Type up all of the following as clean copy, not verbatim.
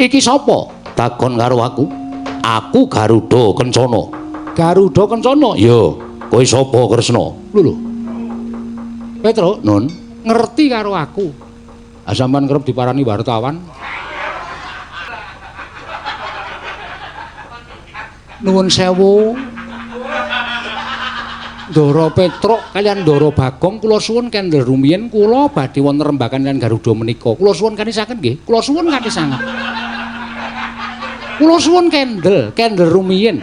Iki sapa? Takon karo aku. Aku Garuda Kencana. Garuda Kencana? Ya. Kowe sapa Kresna? Lho lho. Petruk, Nun, ngerti karo aku. Ah sampean kerep diparani wartawan. Nuwun sewu. Ndara Petruk kaliyan Ndara Bagong kula suwun kendel rumiyin kula badhe wonten rembagan kaliyan Garuda menika. Kula suwun kanisaken nggih. Kula suwun kanthi sanget. Kula suwun kendel, kendel rumiyin.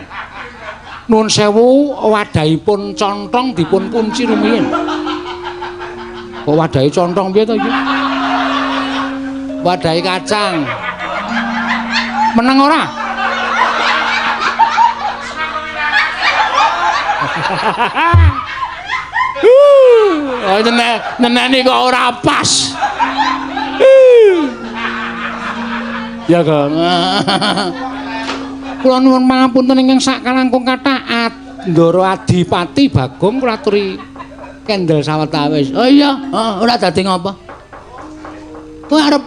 Nuwun sewu wadahipun contong dipun kunci rumiyin. Kok wadahe contong piye to iki? Wadahe kacang. Meneng ora? Oh, neneni kok ora pas. Ya, Kang. Kula nuwun pangapunten ingkang sakalangkung kathah Ndara Adipati Bagong kula aturi kendel sawetawis. Oh iya, ora dadi ngapa? Kowe arep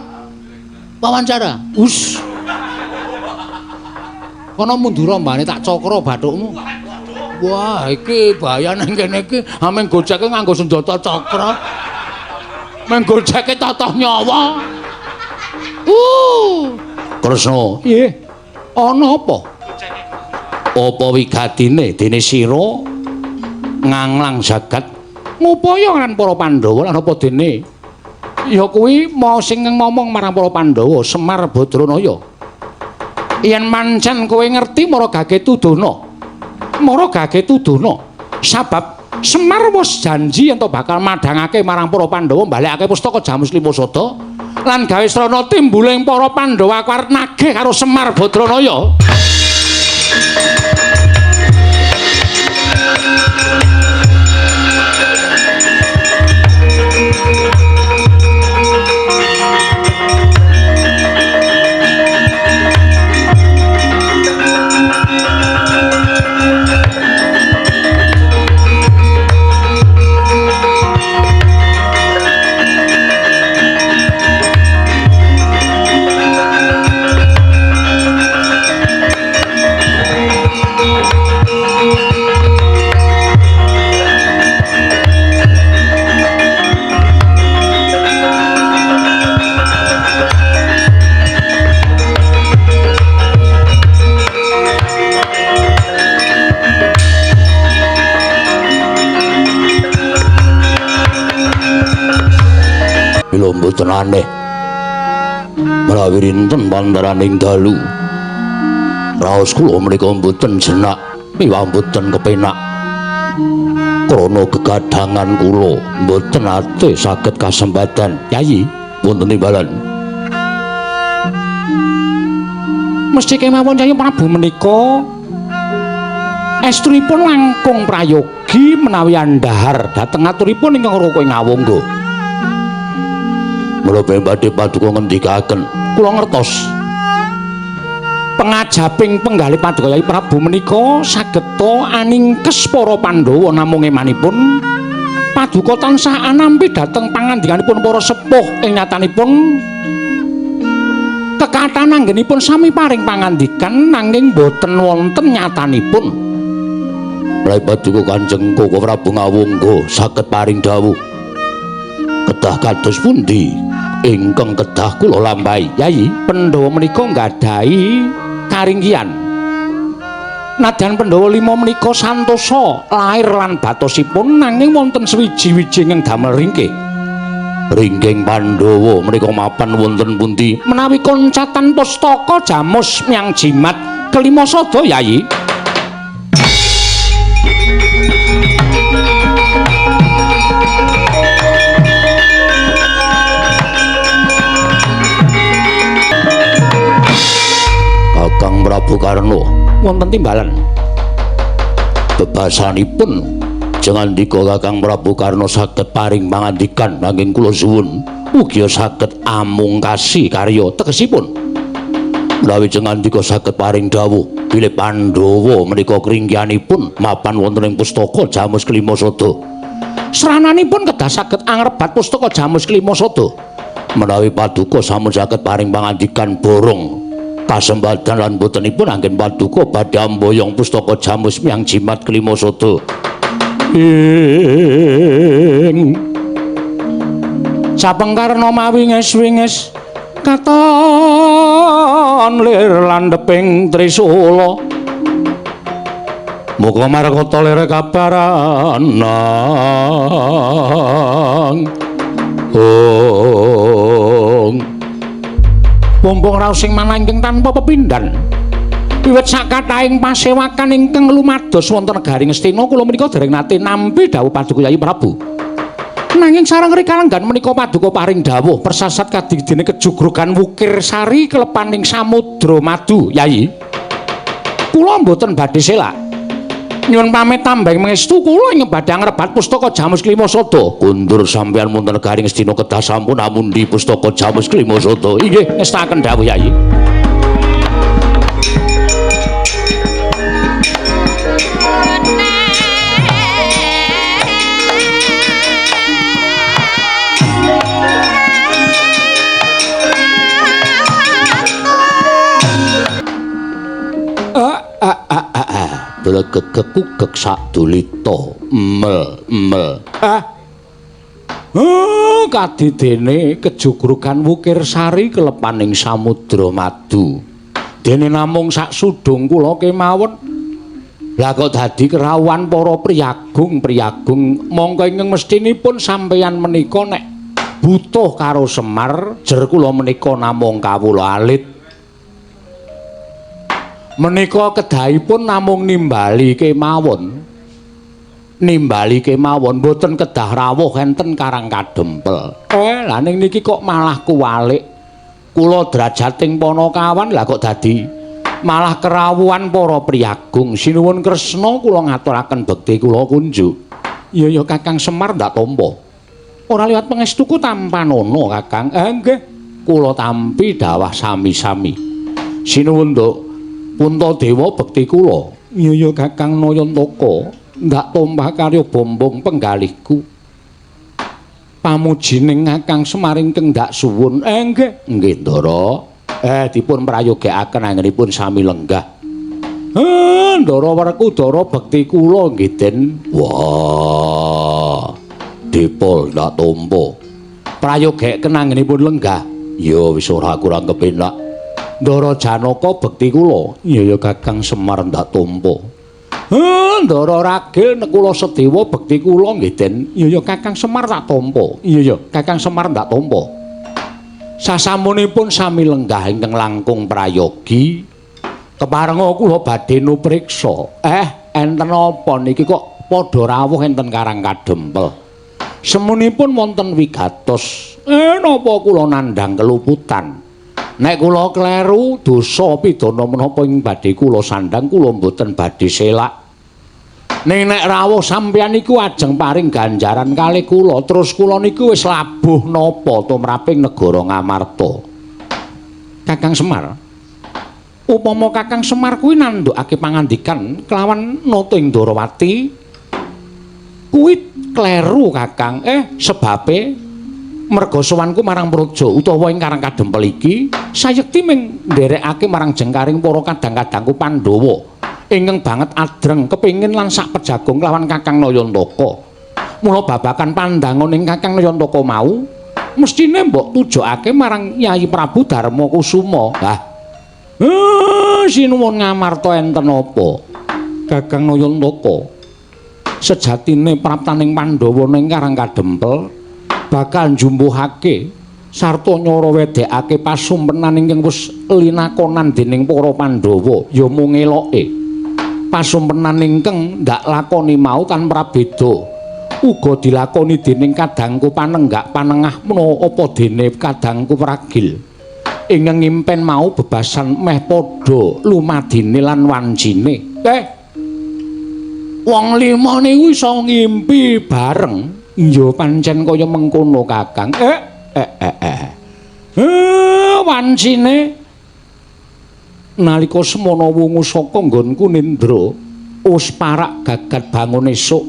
wawancara? Us. Kono mundura mbane tak cakra bathukmu. Wah, iki bahaya nang kene iki. Ameng gojeke nganggo senjata cakra. Meng gojeke totoh nyawa. Kresna, nggih. Ana apa? Apa wigatine dene sira nganglang jagat ngupaya lan para Pandhawa lan apa dene? Ya kuwi mau sing ngomong marang para Pandhawa Semar Badranaya. Yen mancen kowe ngerti mara gage tudana. Mara gage tudana. Sabab Semar wis janji yen to bakal madhangake marang para Pandhawa mbalekake pustaka Jamus Lima Sada lan gawe srana timbuling para Pandhawa aku arep nagih karo Semar Badranaya. Mboten aneh menawi rinten wantaraning dalu raos kula menika mboten jenak miwah mboten kepenak krana gegadhangan kula mboten ate saged kasempatan. Yayi, wonten timbalan mesti kemawon Yayi Prabu menika estunipun langkung prayogi menawi andhahar dhateng aturipun ingkang Raka Ngawangga. Mula badhe paduka ngendikaken kula ngertos pengajaping penggalih paduka Yayi Prabu menika sageta aningkes para Pandhawa namung emanipun paduka tansah anampi dhateng pangandikanipun para sepuh ing nyatanipun kekathahan anggenipun sami paring pangandikan nanging boten wonten nyatanipun. Mula paduka Kanjeng Koko Prabu Ngawangga saged paring dawuh kedah kados pundi ingkang kedah kula lampahi. Yayi, Pandhawa menika nggadahi karingkihan. Nadyan Pandhawa lima menika santosa lair lan batosipun nanging wonten sewiji-wiji ingkang damel ringkih. Ringking Pandhawa menika mapan wonten pundi? Menawi koncatan pustaka Jamus Myang Jimat kelima sada Yayi. Kakang Prabu Karna wonten timbalan. Bebasanipun jengandika Kakang Prabu Karna saged paring pangandikan nanging kula suwun ugi saged amungkasi karya tegesipun. Menawi jengandika saged paring dawuh bilih Pandhawa menika kringkianipun mapan wonten ing pustaka Jamus Kelima Sada. Srananipun kedah saged angrebat pustaka Jamus Kelima Sada. Menawi paduka sampun saged paring pangandikan borong kasembadan lan botenipun anggen paduka badhe amboyong pustaka Jamus Miang Jimat Kelima Sada. Ing sapengkarna mawinges-winges katon lir landheping trisula. Muga markata lir kabaranang. Ong. Mumpung raos sing manah ingkang tanpa pepindhan. Wiwit sakathahing pasewakan ingkang lumados wonten negari Ngastina kula menika dereng nate nampi dawuh paduka Yayi Prabu. Nanging sareng rikalenggan menika paduka paring dawuh persasat kadidene kejugrugan Wukir Sari kelepaning samudra madu Yayi. Kula mboten badhe selak. Nyuwun pamit tambeng mengestu kula ing badhe ngrebat pustaka Jamus Klima Sada. Kundur sampeyan wonten negari Ngastina kedah sampun amundi pustaka Jamus Klima Sada. Inggih ngestakaken dawuh Yayi. Blegegekugek sadulita mel mel. Kadidene kejugrugan Wukir Sari kelepaning samudra madu. Dene namung sak sudung kula kemawon. Lah kok dadi kerawuhan para priyagung-priyagung mongko ingkang mestinipun sampeyan menika nek butuh karo Semar jer kula menika namung kawula alit. Menika kedahipun namung nimbali kemawon. Nimbali kemawon mboten kedah rawuh enten Karang Kadempel. Lah ning niki kok malah kuwalik. Kula drajating panakawan lah kok dadi malah kerawuhan para priyagung. Sinuwun Kresna kula ngaturaken bekti kula kunjuk. Iya ya Kakang Semar ndak tampa. Ora liwat pangestuku tampanono Kakang. Nggih, kula tampi dawah sami-sami. Sinuwun Nduk Puntadewa bekti kula. Iya ya Kakang Nayantaka ndak tompah karya bombong penggalihku. Pamujining Kakang Semar ingkang ndak suwun. Nggih, nggih Ndara. Dipun prayogekaken anggenipun sami lenggah. Ndara Werkudara bekti kula nggih Den. Wah. Dipol ndak tampa. Prayogekaken anggenipun lenggah. Ya wis ora kurang kepenak. Ndara Janaka bekti kula. Iya ya Kakang Semar ndak tampa. Ndara Ragil Nekula Sedewa bekti kula nggih Den. Iya ya Kakang Semar tak tampa. Iya ya Kakang Semar ndak tampa. Sasampunipun sami lenggah ingkang langkung prayogi, keparenga kula badhe nupriksa. Enten apa niki kok padha rawuh enten Karang Kadempel? Semunipun wonten wigatos. Napa kula nandhang keluputan? Nek kula kleru dosa pidana menapa ing badhe kula sandhang kula mboten badhe selak. Ning nek rawuh sampeyan niku ajeng paring ganjaran kalih kula, terus kula niku wis labuh napa tumraping negara Ngamarta. Kakang Semar, upama Kakang Semar kuwi nandhukake pangandikan kelawan nata ing Ndorowati kuwi kleru Kakang. Sebabe merga sowanku marang praja utawa ing Karang Kadempel iki sayekti ming nderekake marang jengkaring para kadang-kadangku Pandhawa ingkang banget adreng kepengin lan sak pejagung lawan Kakang Nayantaka. Mula babakan pandangan ing Kakang Nayantaka mau mestine mbok tujokake marang Yayi Prabu Darma Kusuma. Lah sinuwun Ngamarta enten apa? Kakang Nayantaka sejatine praptaning Pandhawa ning Karang Kadempel bakal njumpuhake sarta nyara wedekake pasumpenan ingkang wis linakonan dening para Pandhawa ya mung eloke. Pasumpenan ingkang ndak lakoni mau kan prabeda uga dilakoni dening kadangku panenggak panengah menawa apa dene kadangku pragil ingkang ngimpen mau bebasan meh padha lumadine lan wancine. Wong lima niku iso ngimpi bareng. Ya pancen kaya mengkono Kakang. Wancine nalika semana wungu saka nggonku nindra wis parak gagat bangun esuk.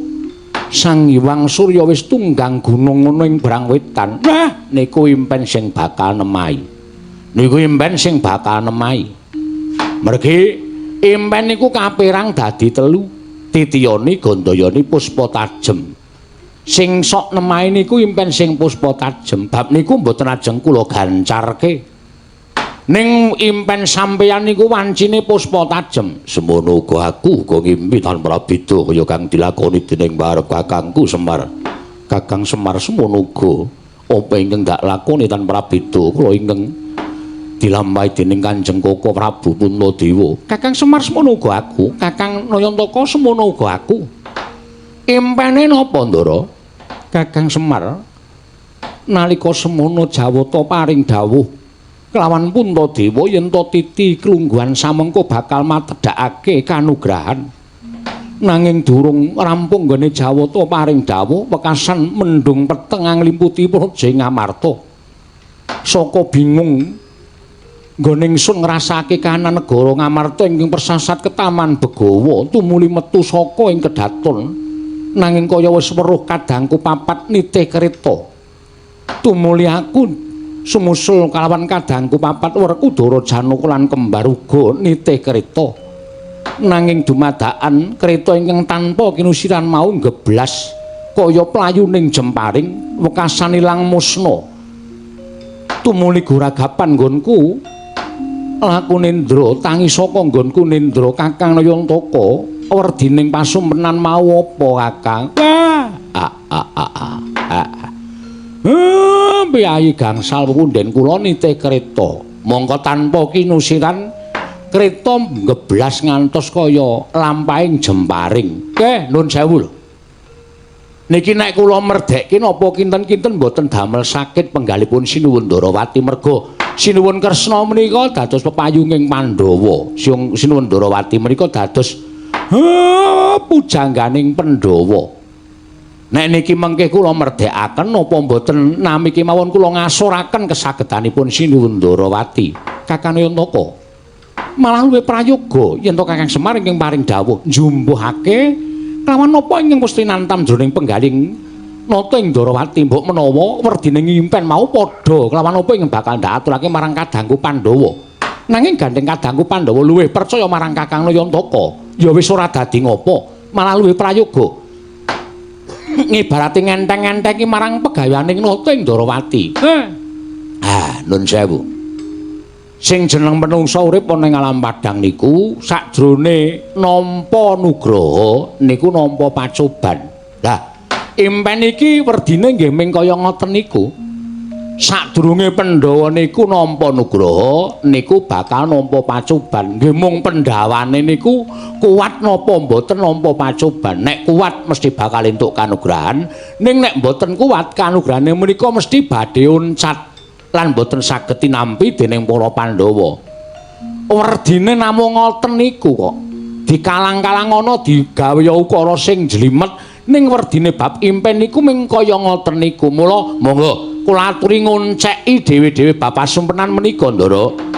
Sang Hyang Surya wis tunggang gunung ngono ing Brang Wetan. Nah, niku impen sing bakal nemahi. Niku impen sing bakal nemahi. Mergi impen niku kaperang dadi telu. Titiyoni, Gandayani, Puspa Tajem. Sing sok nemahi niku impen sing Puspa Tajem. Bab niku mboten ajeng kula gancarke. Ning impen sampeyan niku wancine Puspa Tajem. Semono uga aku uga ngimpi tanpa beda kaya kang dilakoni dening barep kakangku Semar. Kakang Semar semono uga apa ingkang dak lakoni tanpa beda kula ingkang dilampahi dening Kanjeng Koko Prabu Puntadewa. Kakang Semar semono uga aku, Kakang Nayantaka semono uga aku. Impene napa, Ndara? Kakang Semar nalika semono Jawata paring dawuh kelawan Puntadewa yen to titi klungguhan samengko bakal matedhakake kanugrahan. Nanging durung rampung nggone Jawata paring dawuh wekasan mendung peteng nglimputi praja Ngamarta. Saka bingung nggone ingsun ngrasake kahanan negara Ngamarta ingkang persasat ketaman Begawa tumuli metu saka ing kedaton. Nanging kaya wis weruh kadangku papat nitih kereta. Tumuli aku sumusul kalawan kadangku papat Werkudara Janaka lan kembar uga nitih kereta. Nanging dumadakan kereta ingkang tanpa kinusiran mau nggeblas kaya playuning jemparing wekasan ilang musna. Tumuli guragapan nggonku laku nindra tangi saka nggonku nindra Kakang Nayantaka werdining pasumpenan mau apa Kakang? Piyayi gangsal punden kula nitih kereta. Mongko tanpa kinusiran kereta nggeblas ngantos kaya lampahing jemparing. Nggih, nuwun sewu lho. Niki nek kula merdekke napa kinten-kinten mboten damel sakit penggalipun Sinuwun Ndarawati merga Sinuwun Kresna menika dados pepayunging Pandhawa. Sinuwun Ndarawati menika dados pujangganing Pandhawa. Nek niki mengke kula merdekaken napa mboten nami kemawon kula ngasoraken kesagedanipun Sinuwun Ndarawati. Kakang Nayantaka malah luwih prayoga yen to Kakang Semar ingkang paring dawuh njumbuhake kelawan napa ingkang mesti nantam jroning penggaling nata ing Ndarawati mbok menawa werdine ngimpen mau padha kelawan napa ingkang bakal ndaturake marang kadangku Pandhawa. Nanging gandeng kadangku Pandhawa luwih percaya marang Kakang Nayantaka ya wis ora dadi ngopo, malah luwih prayoga ngibarate ngenteng-entengi marang pegaweaning nata ing Ndarawati. Nun sewu. Sing jeneng menungsa urip ana ing alam padhang niku sakjroning nampa nugraha niku nampa pacoban. Lah, impen iki werdine nggih ming kaya ngoten niku. Sadurunge Pandhawa niku nampa nugraha niku bakal nampa pacoban. Nggih mung pendhawane niku kuat napa mboten nampa pacoban. Nek kuat mesti bakal entuk kanugrahan, ning nek mboten kuat kanugrahane menika mesti badhe uncat lan mboten saged tinampi dening para Pandhawa. Werdine namung ngoten niku kok. Dikalang-kalang ana digawe ukara sing jlimet, ning werdine bab impen niku ming kaya ngoten niku. Mula monggo kula aturi ngonceki dhewe-dhewe bab pasumpenan menika, Ndara.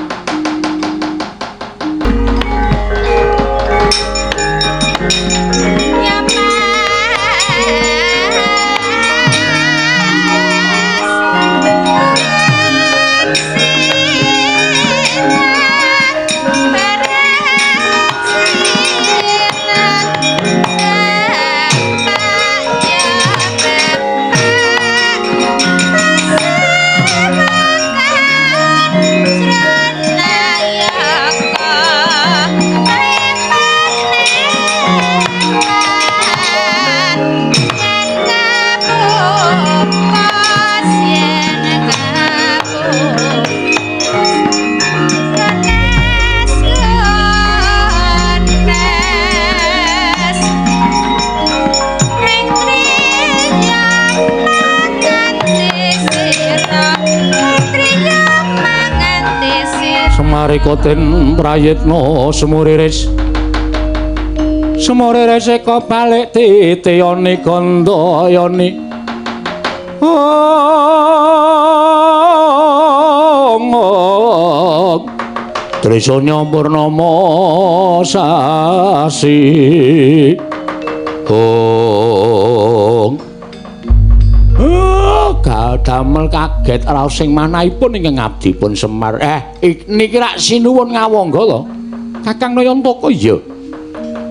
Semarika den prayitna sumuriris sumuriris eka balik titiyani gandayani ong Trisanya purnama sasi. Hong. Oh, damel kaget raos sing manahipun ingkang abdipun Semar. Niki rak sinuwun Ngawangga to. Kakang Nayantaka iya.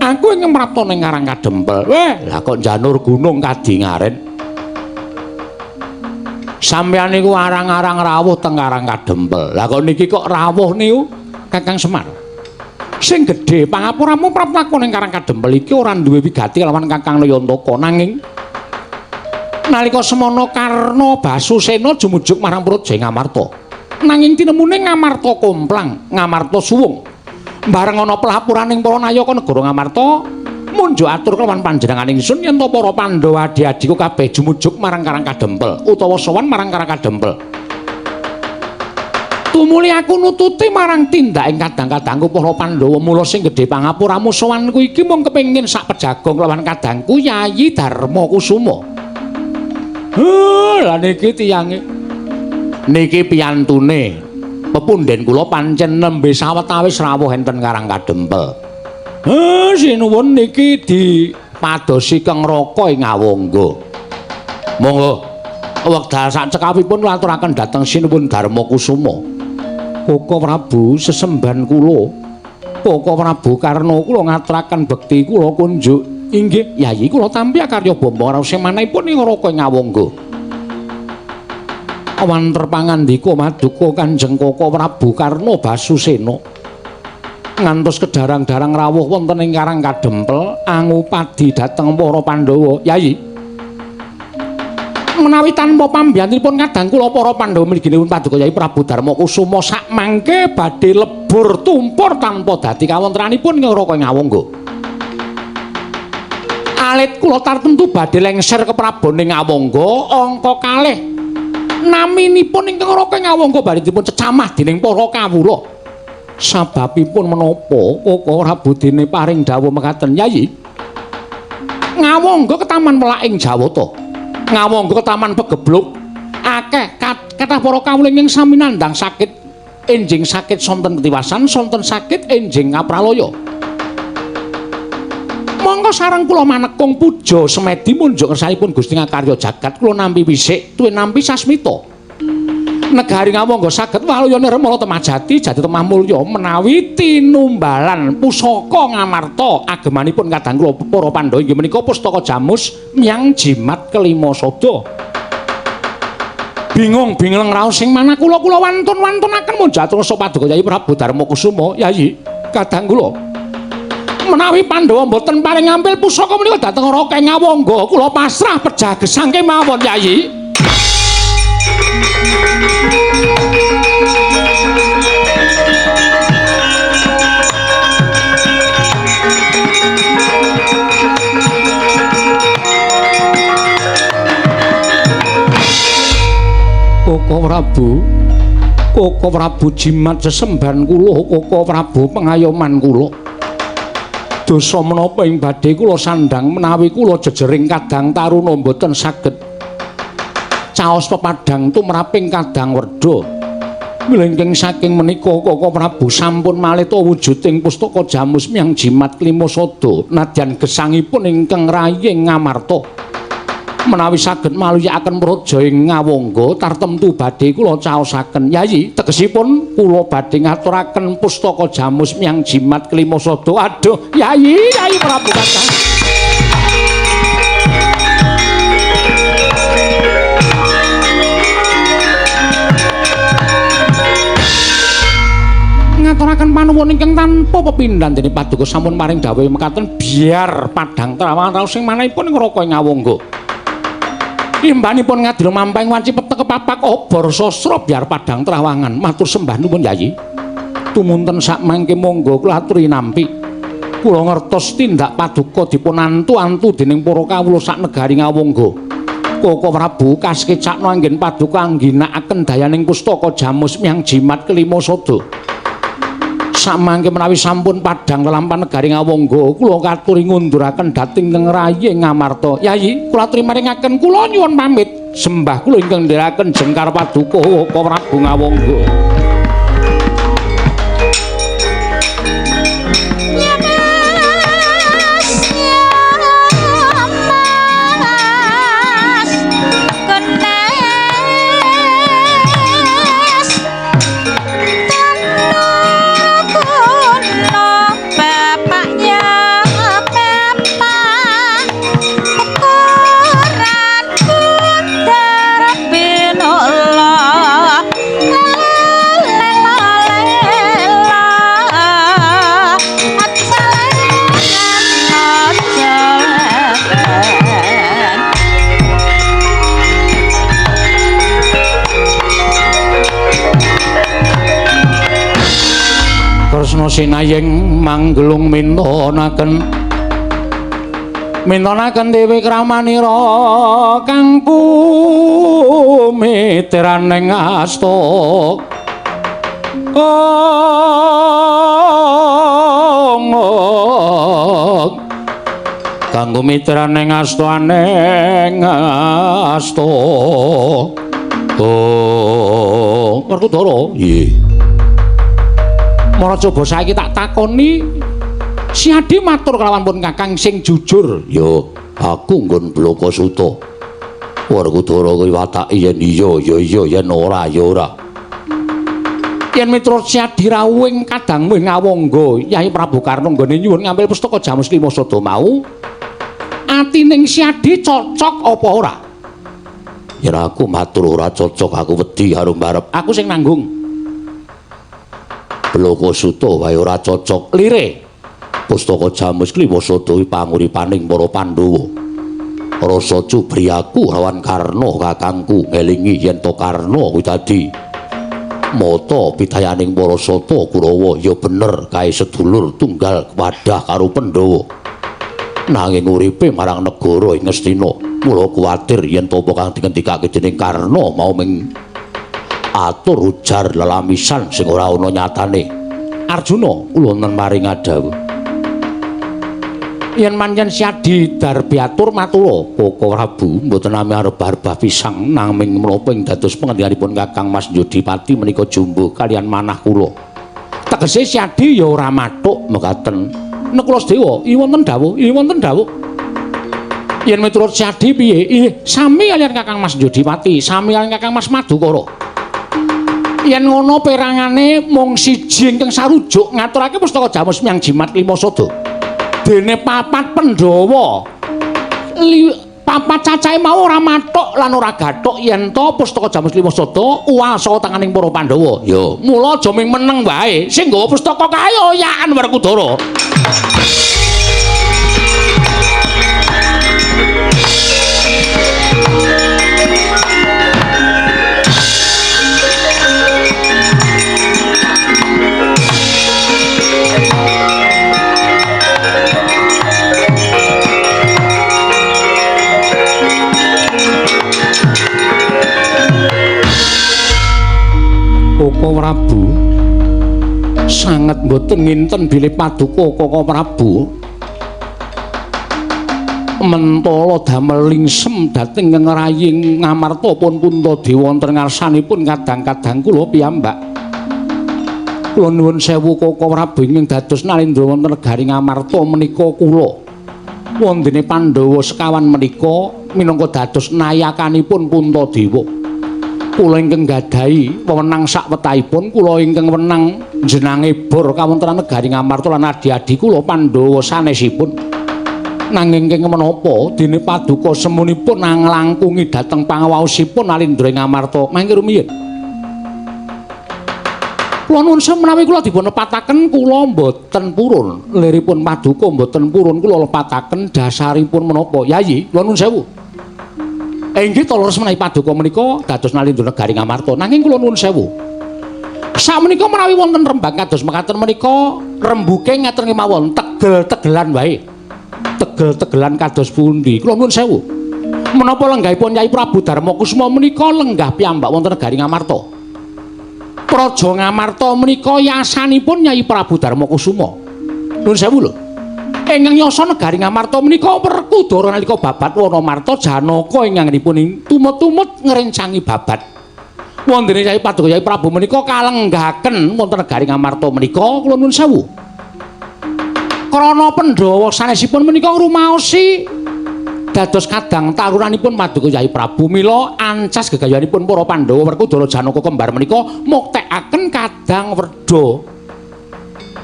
Aku ingkang prapta ning Karang Kadempel. Weh, lah kok janur gunung kadingaren. Sampeyan niku arang-arang rawuh teng Karang Kadempel. Lah kok niki kok rawuh niku Kakang Semar. Sing gedhe pangapuramu praptaku ning Karang Kadempel iki ora duwe wigati lawan Kakang Nayantaka nanging nalika semana Karna Basusena jumujuk marang Praja Ngamarta. Nanging tinemune Ngamarta komplang, Ngamarta suwung. Bareng ana pelapuraning para nayaka negara Ngamarta, munjuk atur kelawan panjenengan ingsun yen to para Pandhawa adi-adiku kabeh jumujuk marang Karang Kadempel utawa sowan marang Karang Kadempel. Tumuli aku nututi marang tindaking kadang-kadangku para Pandhawa mula sing gedhe pangapuramu sowanku iki mung kepengin sak pejagong lawan kadangku Yayi Darma Kusuma. Lah niki tiyange. Niki piyantune. Pepunden kula pancen nembe sawetawis rawuh enten Karang Kadempel. Sinuwun niki dipadosi Kang Raka ing Ngawangga. Monggo wekdal sak cekapipun kula aturaken dhateng Sinuwun Darma Kusuma. Koko Prabu sesembahan kula. Koko Prabu Karna kula ngaturaken bekti kula kunjuk. Inggih, Yayi kula tampi karya bamba raos manahipun ing Raka ing Ngawangga. Wanter pangandika maduka Kanjeng Koko Prabu Karna Basusena. Ngantos kedarang-darang rawuh wonten ing Karang Kadempel angupadi dhateng para Pandhawa. Yayi, menawi tanpa pambiyantunipun kadang kula para Pandhawa mliginipun paduka Yayi Prabu Darma Kusuma sakmangke badhe lebur tumpur tanpa dadi kawontenanipun ing Raka Ngawangga. Alit kula tartemtu badhe lengser keprabon ing Ngawangga angka kalih naminipun ingkang Raka Ngawangga badhe dipun cecamah dening para kawula. Sababipun menapa Koko Prabu dene paring dawuh mekaten Yayi? Ngawangga ketaman welaking Jawata. Ngawangga ketaman pegebluk. Akeh kathah para kawula ingkang sami nandhang sakit, enjing sakit sonten ketiwasan, sonten sakit enjing kapralaya. Monggo sareng kula manekung puja semedi munjuk kersanipun Gusti ngakarya jagat kula nampi wisik tuwin nampi sasmita. Negari Ngawangga saged waluya nirmala temah jati jati temah mulya menawi tinumbalan pusaka Ngamarta agemanipun kadang kula para Pandhawa inggih menika pustaka Jamus Myang Jimat Kelima Sada. Bingung bingleng raos sing manah kula kula wantun-wantunaken munjuk rasa paduka Yayi Prabu Darma Kusuma. Yayi kadang kula menawi Pandhawa mboten paring ngampil pusaka menika dhateng Raka Ngawangga kula pasrah pejah gesang kemawon Yayi. Koko Prabu, Koko Prabu jimat sesembahan kula, Koko Prabu pengayoman kula. Dosa menapa ing badhe kula sandhang menawi kula jejering kadang taruna mboten saged caos pepadhang tumraping kadang werda. Mlengking saking menika Koko Prabu sampun maleta wujuding pustaka Jamus Myang Jimat Klima Sada nadyan gesangipun ingkang raying Ngamarta. Menawi saged maluyakaken praja ing Ngawangga tartemtu badhe kula caosaken. Yayi, tegesipun kula badhe ngaturaken pustaka Jamus Myang Jimat Klima Sada. Aduh, Yayi, Yayi Prabu Kakang. Ngaturaken panuwun ingkang tanpa pepindhan dening paduka sampun paring dawuh mekaten biar padhang trawang raos sing manahipun ing Raka Ngawangga. Imbanipun ngadil mamping wanci petek kepapak obor sastra biar padhang trawangan. Matur sembah nuwun Yayi. Tumunten sak mangke monggo kula aturi nampi. Kula ngertos tindak paduka dipun antu-antu dening para kawula sak negari Ngawangga. Koko Prabu kasekecakno anggen paduka angginakaken dayaning pustaka Jamus Myang Jimat Kelima Sada. Samangke menawi sampun padhang lelampan negari Ngawangga kula katuri ngunduraken dhateng ing rayi Ngamarta. Yayi, kula aturi maringaken kula nyuwun pamit. Sembah kula ingkang ndherekaken jengkar paduka Koko Prabu Ngawangga. Nyamas Kresna sinayeng manggelung mintonaken mintonaken dewi kramanira kang kumitiraning asta. Kang kumitiraning asta aning asta. Oh, Werkudara. Nggih. Mara coba saiki tak takoni Siadi matur kelawan pun Kakang sing jujur. Ya, aku nggon Bloko Suta. Werkudara kuwi watake yen iya ya iya, yen ora ya ora. Yen miturut Siadi rawuhing kadangmu ing Awangga, Yai Prabu Karna nggone nyuwun ngambil pustaka Jamus Lima Sada mau, atining Siadi cocok apa ora? Yen aku matur ora cocok, aku wedi karo mbarep. Aku sing nanggung. Bloko Suta wae ora cocok. Lire pustaka Jamus Klima Sada panguripaning para Pandhawa. Rasa cubri aku lawan Karna kakangku ngelingi yen to Karna kuwi dadi mata pitayaning para sata Kurawa ya bener kae sedulur tunggal wadah karo Pandhawa. Nanging uripe marang negara ing Ngastina, mula kuwatir yen to apa kang dingendikake dening Karna mau ming atur ujar lelamisan sing ora ana nyatane. Arjuna kula wonten maring adhawuh. Yen pancen Siadi darbiatur matura Koko Prabu mboten nami arep-arep pisang nanging menapa ing dados pengendikanipun Kakang Mas Yodipati menika jumbuh kalian manah kula. Tegese Siadi ya ora mathuk mekaten. Nek kula sedewa wonten dawuh, wonten dawuh. Yen miturut Siadi piye? Sami kalian Kakang Mas Yodipati, sami kalian Kakang Mas Madukara. Yen ngono perangane mung siji ingkang sarujuk ngaturake pustaka Jamus Miang Jimat Lima Sada. Dene papat Pandhawa papat cacahe mau ora mathuk lan ora gathuk yen to pustaka Jamus Lima Sada uwal saka tanganing para Pandhawa. Ya, mula aja ming meneng wae, sing nggawa pustaka kae oyakan Werkudara. Koko Prabu sanget mboten nginten bilih paduka Koko Prabu mentala damel lingsem dhateng ngraying Ngamarta pun Puntadewa wonten ngarsanipun kadang-kadang kula piyambak. Kula nuwun sewu Koko Prabu ingkang dados nalindra wonten negari Ngamarta menika kula. Wondene Pandhawa sekawan menika minangka dados nayakanipun Puntadewa. Kula ingkang gadhahi wewenang sakwetahipun, kula ingkang wenang jenange bor kawontenan negari Ngamarta lan adi-adi kula Pandhawa sanesipun. Nanging ingkang menapa dene paduka semunipun anglangkungi dhateng pangawaosipun Alindra ing Ngamarta mangke rumiyin. Kula nuwun sewu menawi kula dipun lepataken kula mboten purun, liripun paduka mboten purun kula lepataken dasaripun menapa. Yayi, kula nuwun sewu. Inggih to leres menawi paduka menika dados nalindra negari Ngamarta. Nanging kula nuwun sewu. Sakmenika menawi wonten rembag kados mekaten menika rembuke ngaten kemawon tegel-tegelan wae. Tegel-tegelan kados pundi? Kula nuwun sewu. Menapa lenggahipun Kyai Prabu Darma Kusuma menika lenggah piyambak wonten negari Ngamarta. Praja Ngamarta menika yasanipun Kyai Prabu Darma Kusuma. Nuwun sewu lho. Ingkang yasa negari Ngamarta menika Werkudara nalika babat Wanamarta Janaka ingkangipun tumut-tumut ngrencangi babat. Wondene Kyai Paduka Kyai Prabu menika kalenggahaken wonten negari Ngamarta menika kula nuwun sewu. Krana Pandhawa sanesipun menika ngrumaosi dados kadang tarunanipun Paduka Kyai Prabu mila ancas gegayuhanipun para Pandhawa Werkudara Janaka kembar menika muktekaken kadang werda.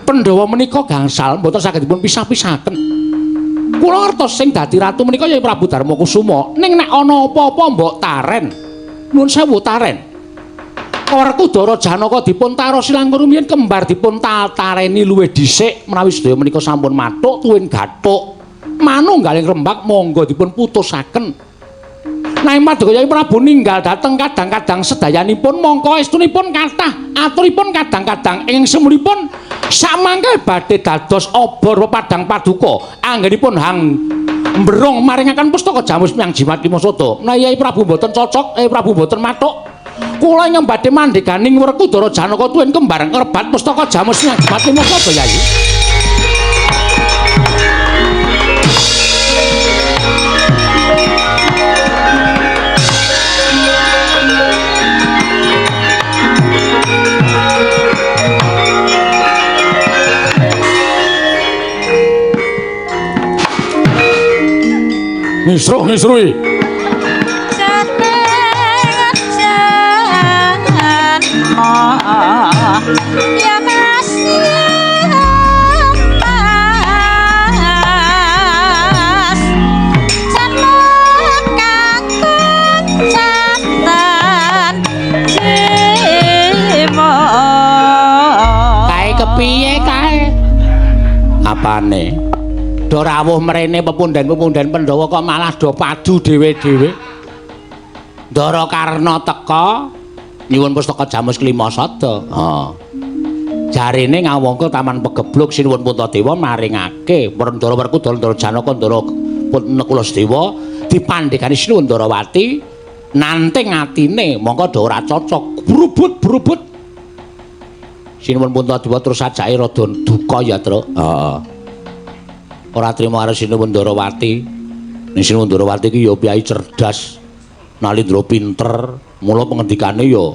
Pandhawa menika gangsal mboten saged dipun pisah-pisahaken. Kula ngertos sing dadi ratu menika ya Prabu Darma Kusuma. Ning nek ana apa-apa mbok taren. Nuwun sewu taren. Werkudara Janaka dipun tarosi langkung rumiyin kembar dipun tareni luwih dhisik menawi sedaya menika sampun mathuk tuwin gathuk. Manunggaling rembag monggo dipun putusaken. Nanging Paduka Yai Prabu ninggal dhateng kadang-kadang sedayanipun mongko estunipun kathah aturipun kadang-kadang ing semulipun samangke badhe dados obor pepadang paduka anggenipun hang mbrong maringaken pustaka Jamus Miang Jimat Lima Sada. Nah Yai Prabu mboten cocok, Yai Prabu mboten mathuk. Kula ingkang badhe mandheganing Werkudara Janaka tuwin kembar ngrebat pustaka Jamus Miang Jimat Lima Sada Yai. Ngisruh ngisruhi. Ya Mas Kae kepiye kae? Apane? Do rawuh mrene pepunden-pepunden Pandhawa kok malah do padu dhewe-dhewe. Ndara Karna teka nyuwun pustaka Jamus Klima Sada. Ha. Jarene ngawangka Taman Pegebluk Sinuwun Puntadewa maringake Ndara Werkudara Ndara Janaka Ndara Nakula Sadewa dipandhegani Sinuwun Ndarawati nanting atine mongko do ora cocok brubut-brubut. Sinuwun Puntadewa terus ajake rada duka ya, Truk. Heeh. Ora trima karo Sinuwun Ndarawati. Ning Sinuwun Ndarawati iki ya piyai cerdas, nalindra pinter, mula pengendikane ya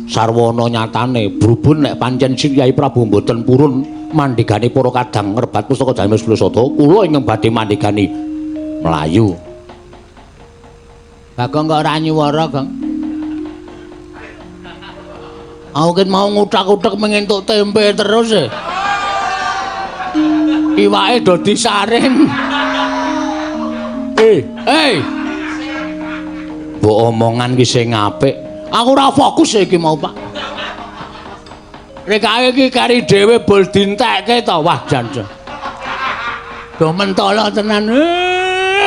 sarwana nyatane. Brubun nek pancen Sing Kyai Prabu mboten purun mandhegani para kadang ngrebat pustaka Jamus Lima Sada, kula ingkang badhe mandhegani mlayu. Bagong kok ora nyuwara, Gong? Aku ket mau ngutak-utek mengentuk tempe terus e. Iwake do disaring. Mbok omongan ki sing apik. Aku ora fokus iki mau, Pak. Rekae iki kari dhewe bol dintekke to. Wah, jan. Do mentolo tenan.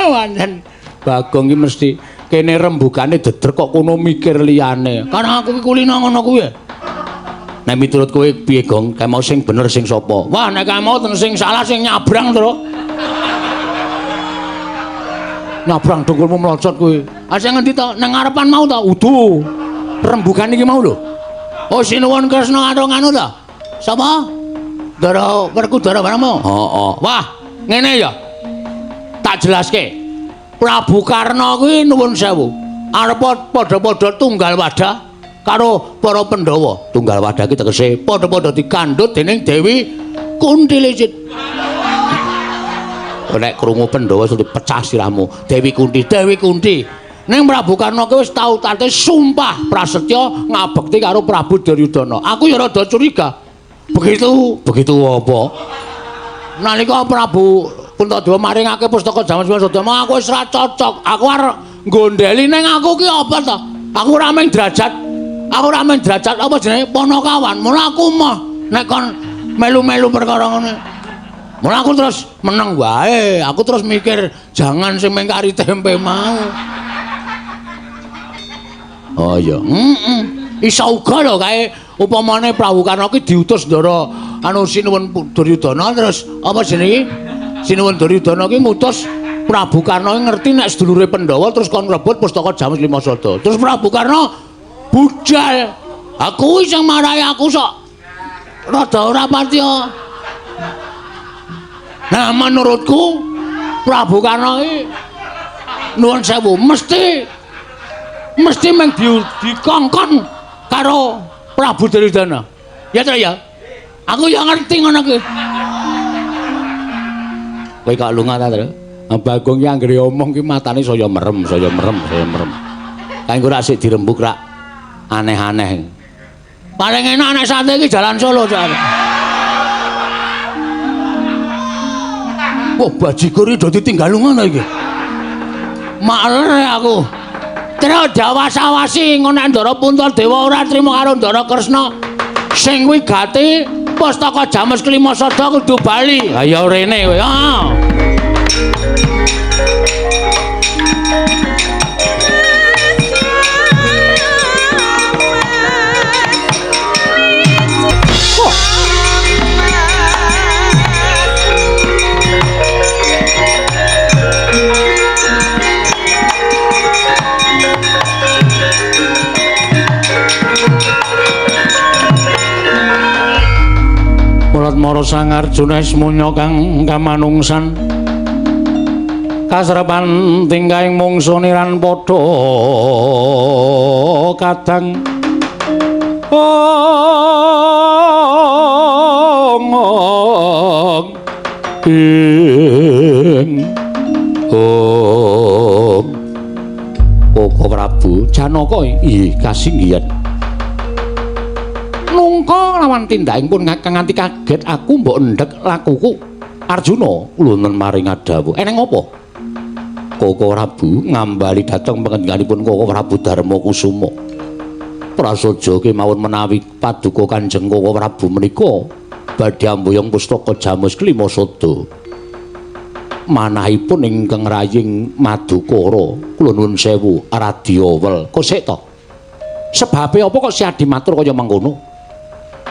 Pancen Bagong iki mesti kene rembugane dedrek kok kono mikir liyane. Karena aku ki kulino ngono kuwi. Nek miturut kowe piye, Gong? Kae mau sing bener sing sapa? Wah, nek kae mau ten sing salah sing nyabrang, Truk. Nyabrang dengkulmu mlocot kuwi. Ah sing ngendi to? Nang ngarepan mau to? Udu. Rembugan iki mau lho. Oh, Sinuwun Kresna karo nganu to? Sapa? Ndara Werkudara barang mau? Heeh. Wah, ngene ya. Tak jelaske. Prabu Karna kuwi nuwun sewu. Arep padha-padha tunggal wadah karo para Pandhawa. Tunggal wadah iki tegese padha-padha dikandhut dening Dewi Kunti Licit. Nek krungu Pandhawa iso dipecah sirahmu. Dewi Kunti, Dewi Kunti. Ning Prabu Karna ki wis tau tate sumpah prasetya ngabekti karo Prabu Duryudana. Aku ya rada curiga. Begitu, begitu apa? Nalika Prabu Puntadewa maringake pustaka Jamus Lima Sada, aku wis ora cocok. Aku arep nggondheli ning aku ki apa to? Aku ora mung derajat. Aku ora mung derajat apa jenenge Panakawan. Mula aku mah nek kon melu-melu perkara ngene. Mula aku terus meneng wae. Aku terus mikir jangan sing mengkari tempe mau. Oh iya. Heeh. Iso uga lho kae upamane Prabu Karna ki diutus Ndara anu Sinuwun Duryudana terus apa jenenge? Sinuwun Duryudana ki ngutus Prabu Karna ngerti nek sedulure Pandhawa terus kon ngrebut pustaka Jamus Lima Sada. Terus Prabu Karna budal. Aku sing marahi aku sok rada ora patiya. Nah menurutku Prabu Karna iki nuwun sewu mesti meng dikongkon karo Prabu Duryudana. Ya to ya? Aku ya ngerti ngono kuwi. Kowe kok lunga ta, Tru? Bagong ki anggere omong ki matane saya merem, saya merem, saya merem. Kae engko rak sik dirembug rak aneh-aneh. Paling enak nek sate iki jalan Solo, Cak. Wah, bajigur iki do ditinggal ngono iki. Makler aku. Terus dawas-awasi ngono nek Ndara Puntadewa ora trima karo Ndara Kresna. Sing kuwi gati pustaka Jamus Klima Sada kudu bali. Ha ya rene kowe. Ah. Sang Arjuna ismunya kang kamanungsan kasrepan tingkahing mungsu niran padha kadang ong ong ing ong. Koko Prabu Janaka ih kasinggihan nungka lawan tindakipun pun nganti kaget aku mbok endhek lakuku. Arjuna lunen maring dawuh eneng apa? Koko Prabu ngambali dhateng pangendikaanipun Koko Prabu Darma Kusuma. Prasaja kemawon menawi paduka Kanjeng Koko Prabu menika badhe amboyong pustaka Jamus Klima Sada. Manahipun ingkang raying Madukara kula nuwun sewu Radyawel. Kosek to? Sebabe apa kok Siadi matur kaya mengkono?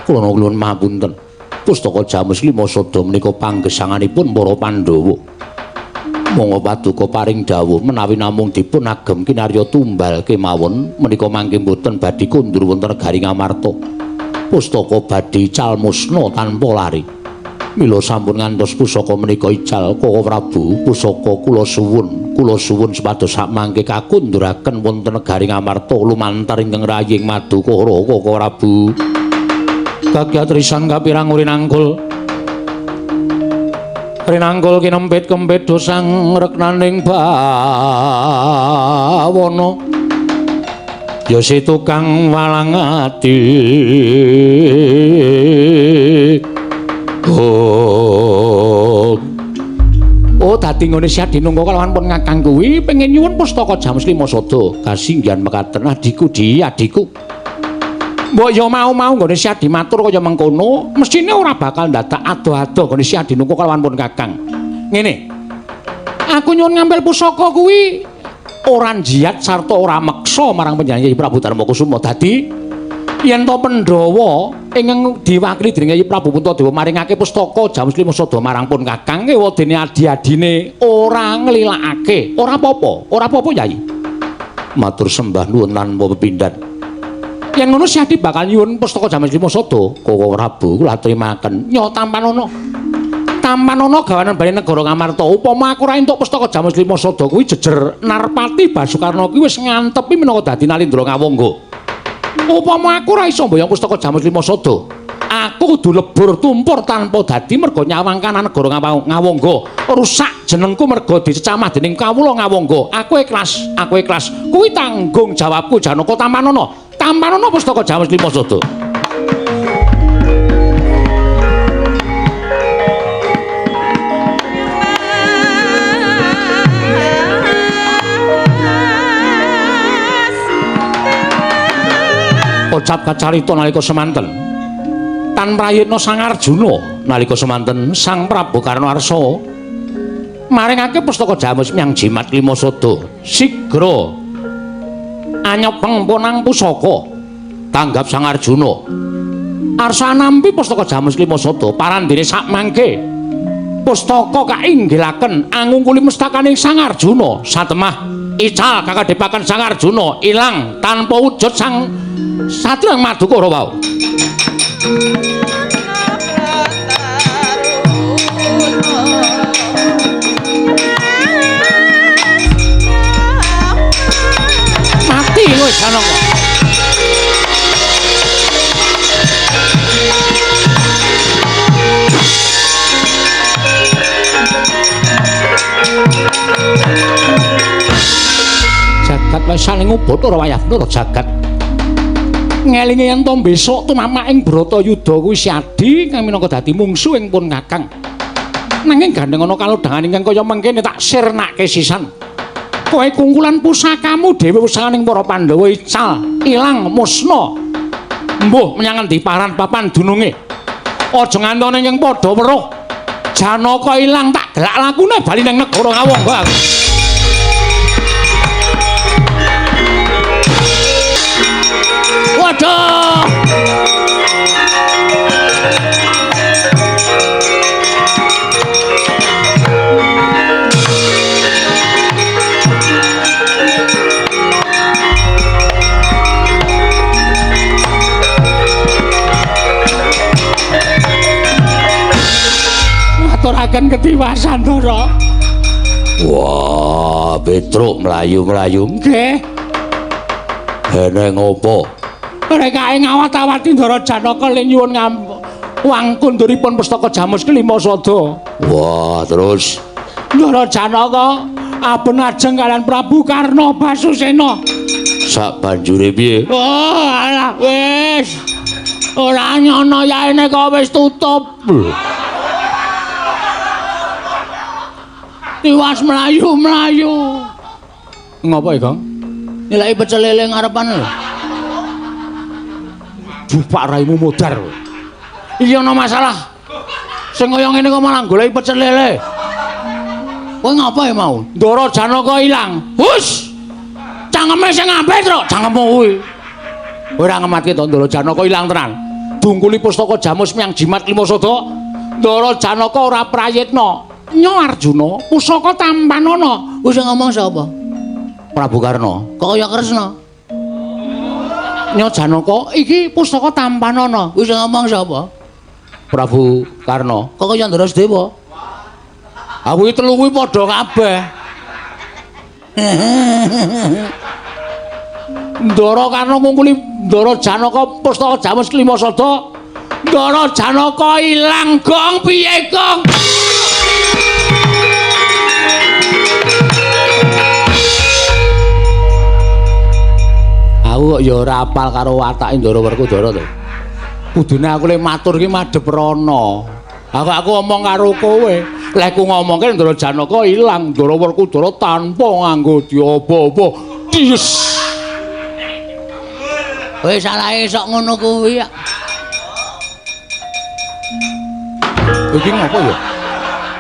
Kula nuwun mapunten. Pustaka Jamus Klima Sada menika panggesanganipun para Pandhawa. Monggo paduka paring dawuh menawi namung dipun agem kinarya tumbal kemawon menika mangke mboten badhe kundur wonten negari Ngamarta. Pustaka badhe ical musna tanpa lari. Mila sampun ngantos pusaka menika ical Koko Prabu, pusaka kula suwun supados sakmangke kakunduraken wonten negari Ngamarta lumantar ingkang raying Madukara Koko Prabu. Kagiat risang kapirang rinangkul rinangkul kinempit kempit dosang reknaning bawana ya si tukang walang ati. Oh, oh dadi ngene Siadi nunggu kalawan pun ngakang kuwi pengen nyuwun pustaka Jamus Klima Sada. Kasinggihan mekaten adhiku di adhiku. Mbok ya mau-mau nggone Siadi matur kaya mengkono, mesthine ora bakal ndadak ado-ado nggone Siadi nunggu kalawan pun kakang. Ngene. Aku nyuwun ngambil pusaka kuwi ora njiat sarta ora meksa marang panjenengan Kyai Prabu Darma Kusuma. Dadi yen to Pandhawa ingkang diwakili dening Kyai Prabu Puntadewa maringake pustaka Jamus Klima Sada marang pun kakang ewadene adi-adine ora nglilakake. Ora apa-apa, ora apa-apa Yai. Matur sembah nuwun tanpa pepindhan. Yen ngono Siadi bakal nyuwun pustaka Jamus Klima Sada. Koko Prabu kula trimaken. Nyo tampanono. Tampanono gawanan bali negara Ngamarta. Upama aku ora entuk pustaka Jamus Klima Sada kuwi jejer Narpati Basukarna kuwi wis ngantepi minangka dadi Nalindra Ngawangga. Upama aku ora iso mboyong pustaka Jamus Klima Sada, aku kudu lebur tumpur tanpa dadi merga nyawang kanan negara Ngawangga. Rusak jenengku merga dicecamah dening kawula Ngawangga. Aku ikhlas, aku ikhlas. Kuwi tanggung jawabku Janaka. Tampanono. Tampanono pustaka Jamus Klima Sada. Kocap kacarita nalika semanten tan prayitna Sang Arjuna nalika semanten Sang Prabu Karna Arsa maringake pustaka Jamus menyang Jimat Klima Sada. Sigra anyepeng ponang pusaka tanggap Sang Arjuna. Arsa nampi pustaka Jamus Klima Sada parandene sakmangke pustaka kainggilaken angungkuli mestakaning Sang Arjuna. Satemah ical kakadhepaken Sang Arjuna ilang tanpa wujud Sang Satria Madukara wau. Mati kowe Janaka. Jagat wis saling ngubat ora wayah nura jagat. Ngelinge yen to besok tumamak ing Bratayuda kuwi Siadi kang minangka dadi mungsu ing pun kakang. Nanging gandeng ana kalodhangan ingkang kaya mengkene tak sirnake sisan. Kowe kungkulan pusakamu dhewe usahane para Pandhawa ical, ilang musna. Mbuh menyang endi paran papan dununge. Aja ngantone ing padha weruh. Janaka ilang tak gelak lakune bali nang negara Ngawangga aku. Waduh. ngaturaken ketiwasan, Ndara. Wah, Petruk mlayu-mlayu. Nggih. Eneng opo? Rekake ngawat-awati Ndara Janaka le nyuwun wangkunduripun pustaka Jamus Kelima Sada. Wah, terus Ndara Janaka aben ajeng kalian Prabu Karna Basusena. Sak banjure piye? Oh, alah wis. Ora nyono yaene kok wis tutup. Tiwas mlayu-mlayu. Ngopo iki, Gong? Nilai pecel lele ngarepan lho. Jupak raimu modar. Iki ana masalah. Sing kaya ngene kok malah goleki pecel lele. Kowe ngapa ya mau? Ndara Janaka ilang. Hus. Cangkeme sing ngambil, Truk. Cangkemmu kuwi. Ora ngematke to Ndara Janaka ilang tenan. Dungkuli pustaka Jamus miyang Jimat Lima Sada. Ndara Janaka ora prayitna. Nyo Arjuna, pusaka tampanana. Wis ngomong sapa? Prabu Karna. Kok kaya Kresna? Nyo Janaka, iki pusaka tampanana. Wis ngomong sapa? Prabu Karna. Kok kaya Ndara Sedewa? Ah kuwi telu kuwi padha kabeh. Ndara Karna ngungkuli Ndara Janaka pustaka Jamus Kelima Sada. Ndara Janaka ilang, Gong. Piye, Gong? Aku kok ya ora apal karo watake Ndara Werkudara to. Kudune aku le matur ki madhep rono. Aku omong karo kowe. Lek ku ngomongke Ndara Janaka ilang, Ndara Werkudara tanpa nganggo diopo-opo. Dies. Kowe salahe sok ngono kuwi ya. Kowe iki ngopo ya?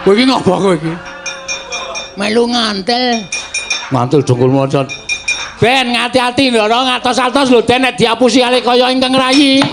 Kowe iki ngopo kowe iki? Melu ngantel. Ngantel dengkul mocot. Ben ngati-ati Ndara ngatos-atos lho Den nek diapusi kali kaya ingkang rayi.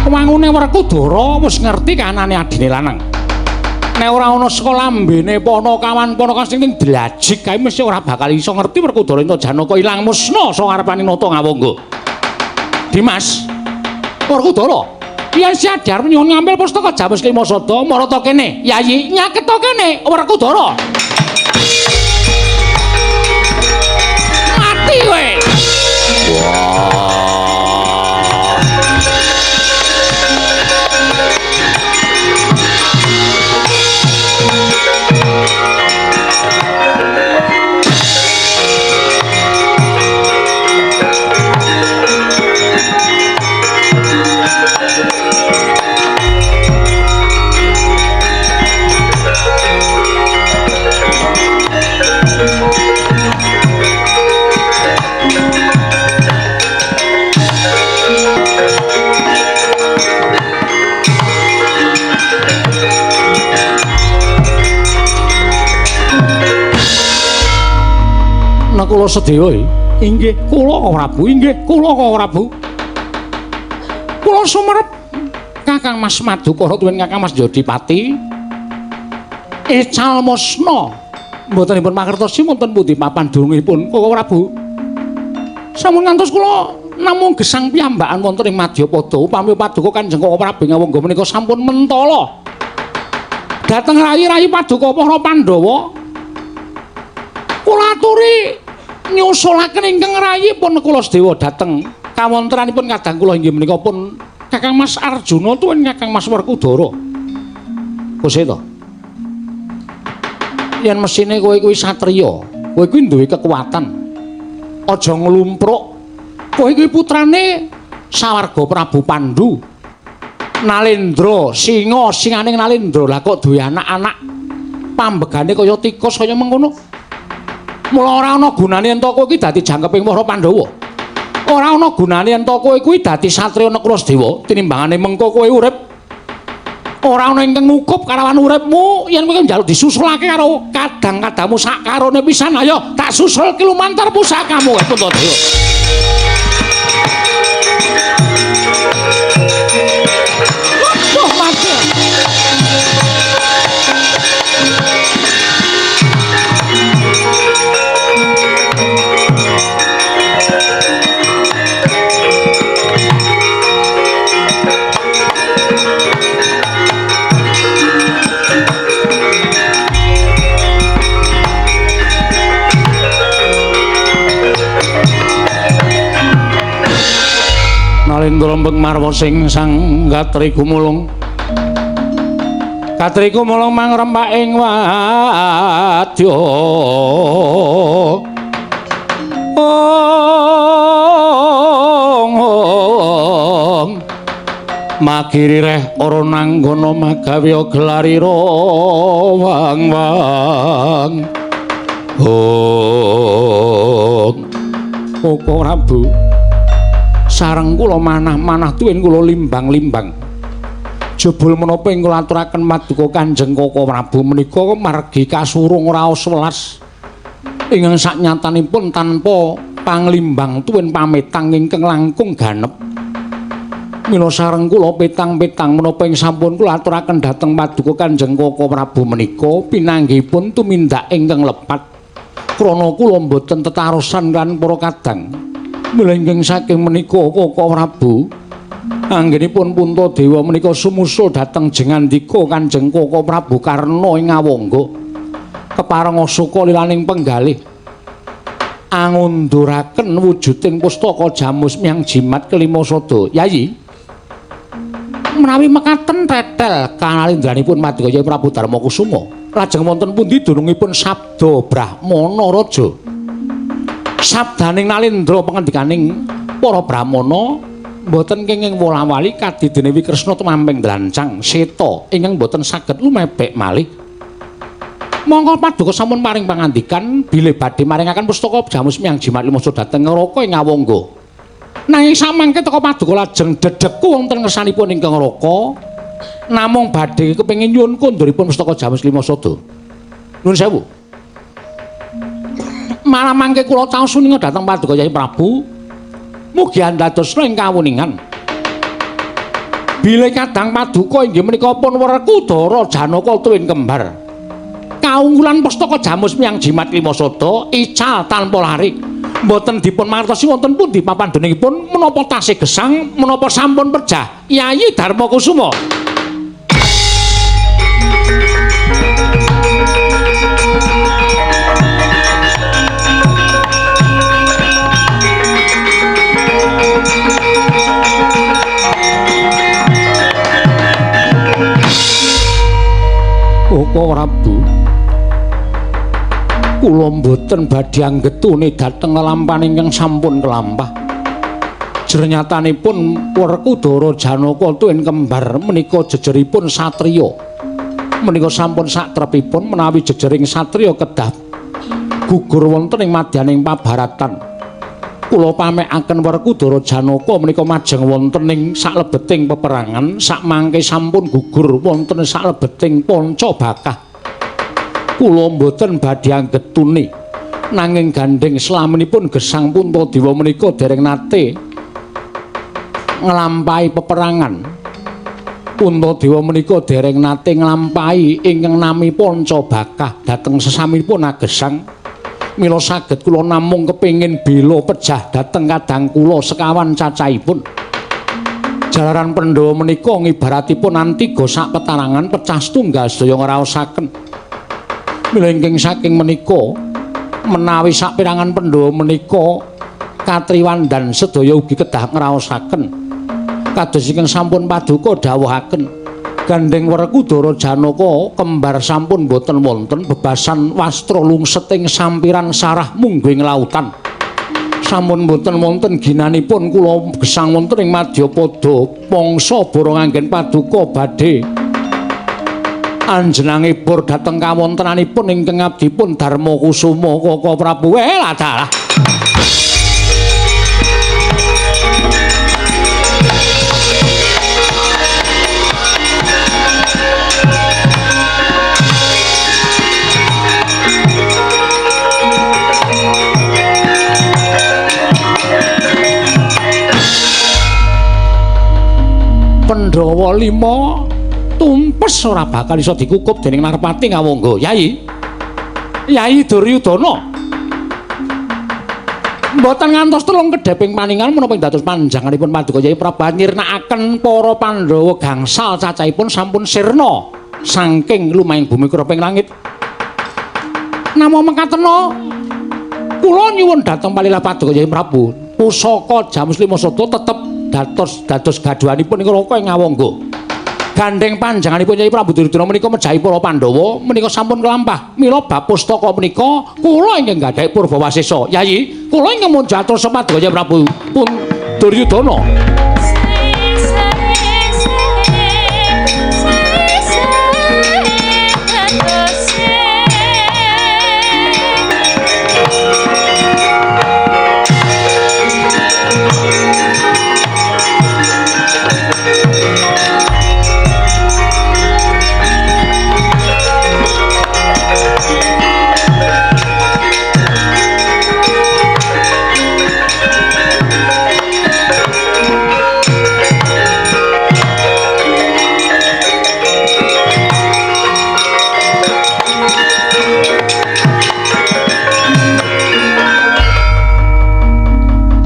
Wangune Werkudara wis ngerti kanane adine lanang. Nek ora ana saka lambene Panakawan Panakawan sing dlajik kae mesti ora bakal iso ngerti Werkudara ento Janaka ilang musna saka ngarepane Nata Ngawangga. Dimas, Werkudara, yen siadar nyuwun ngambil pustaka Jamus Lima Sada marata kene. Yayi, nyaketa kene Werkudara. Mati kowe. Wah. Kula sedewa inggih kula Prabu, inggih kula Prabu. Kula sumerep Kakang Mas Madukara tuwin Kakang Mas Jodipati ical musna mbotenipun mangertosi wonten pundi papan dunungipun Kaka Prabu. Sampun ngantos kula namung gesang piyambakan wonten ing Madyapada upami paduka Kanjeng Kaka Prabu Ngawangga menika sampun mentala dhateng rayi-rayi paduka para Pandhawa. Kula aturi nyusulaken ingkang rayi pun kula sedewa dhateng kawontenanipun kadang kula inggih menika pun Kakang Mas Arjuna tuwin Kakang Mas Werkudara. Kuseta. Yen mesine kowe kuwi satriya, kowe kuwi duwe kekuatan. Aja nglumpruk. Kowe kuwi putrane sawarga Prabu Pandu. Nalendra, singa singane Nalendra. Lah kok duwe anak-anak pambegane kaya tikus kaya mengkono. Mula ora ana gunane yen kowe iki dadi jangkeping para Pandhawa. Ora ana gunane yen kowe kuwi dadi satriya Nekula Sedewa tinimbangane mengko kowe urip. Ora ana ingkang ngukup karawan uripmu yen kowe njaluk disusulake karo kadang-kadangmu sak karone pisan ayo tak susulke lumantar pusakamu Puntadewa. Waduh mati. Nalendra mbeng marwa sing sang katri gumulung. Katri gumulung mangrempak ing wadya. Ong magiri reh ora nanggono magawe gelarira wang-wang. Ong Koko Prabu sareng kula manah-manah tuwin kula limbang-limbang. Jebul menapa ing kula aturaken maduka Kanjeng Koko Prabu menika margi kasurung raos welas ingkang saknyatanipun tanpa panglimbang tuwin pametang ingkang langkung ganep. Mila sareng kula petang-petang menapa ing sampun kula aturaken dhateng paduka Kanjeng Koko Prabu menika pinanggihipun tumindak ingkang lepat. Krana kula mboten tetarosan lan para kadang. Mila ingkang saking menika Koko Prabu anggenipun Puntadewa menika sumusul dhateng jengandika Kanjeng Koko Prabu Karna ing Awangga kepareng suka lilaning penggalih angunduraken wujuding pustaka Jamus Miang Jimat kelima sada. Yayi menawi mekaten tetel kanalindraanipun Paduka Kyai Prabu Darma Kusuma lajeng wonten pundi dunungipun sabda Brahmana Raja. Sabdaning Nalendra pangendikaning para brahmana mboten kenging wola-wali kadidene Wikresna tumamping dlancang seta ingkang mboten saged lumebek malih. Mongko paduka sampun paring pangandikan bilih badhe maringaken pustaka Jamus Miang Jimat Limoso dhateng Neraka ing Awangga. Nanging samangke teka paduka lajeng dedheku wonten ngersanipun ingkang neraka namung badhe kepengin nyuwun konduripun pustaka Jamus Lima Sada. Nuwun sewu. Malah mangke kula taos suninga dhateng paduka Kyai Prabu mugi andadosna ing kawuningan bilih kadang paduka inggih menika pun Werkudara Janaka tuwin kembar kaunggulan pustaka Jamus Miang Jimat Lima Sada ical tanpa lari mboten dipun mangertosi wonten pundi papan dunungipun menapa tasih gesang menapa sampun pejah Yayi Darma Kusuma. Koko Prabu kula mboten badhe anggetune dhateng lelampahan ingkang sampun kelampah. Jernyatanipun Werkudara Janaka tuwin kembar menika jejeripun satriya. Menika sampun satrepipun menawi jejering satriya kedah gugur wonten ing madyaning pabaratan. Kula pamekaken Werkudara Janaka menika majeng wonten ing saklebeting peperangan sakmangke sampun gugur wonten saklebeting panca bakah. Kula mboten badhe anggetune nanging gandheng slaminipun gesang Puntadewa menika dereng nate nglampahi peperangan. Puntadewa menika dereng nate nglampahi ingkang nami panca bakah dhateng sesamipun agesang. Mila saged kula namung kepingin bela pejah dhateng kadang kula sekawan cacahipun. Jalaran Pandhawa menika ngibaratipun antiga sak petarangan pecah setunggal sedaya ngraosaken. Mila ingkang saking menika menawi saperangan Pandhawa menika katriwandan sedaya ugi kedah ngraosaken. Kados ingkang sampun paduka dawuhaken gandheng Werkudara Janaka kembar sampun boten wonten bebasan wastra lungseting sampiran sarah mungguing lautan. Sampun boten wonten ginanipun kula gesang wonten ing madyapada pangsa borong anggen paduka badhe anjenengipun dhateng kawontenanipun ingkang abdipun Darma Kusuma Koko Prabu. Dalah. lima tumpes ora bakal iso dikukup dening Narpati Ngawangga. Yai. Yai Duryudana. Mboten ngantos telung kedheping paningan menapa ing dados panjanganipun Paduka Yai Prabu nyirnakaken para Pandhawa gangsal cacahipun sampun sirna saking lumahing bumi kreping langit. Namung mekatena kula nyuwun dhateng palilah Paduka Yai Prabu, pusaka Jamus Lima Sata tetep dados gaduhanipun ing Raka ing Ngawangga. Gandheng panjanganipun Yai Prabu Duryudana menika mejahi para Pandhawa menika sampun kelampah. Mila bab pustaka menika kula ingkang gadhahi Purbawasesa. Yai, kula ingkang munjatur Paduka Yai Prabu pun Duryudana.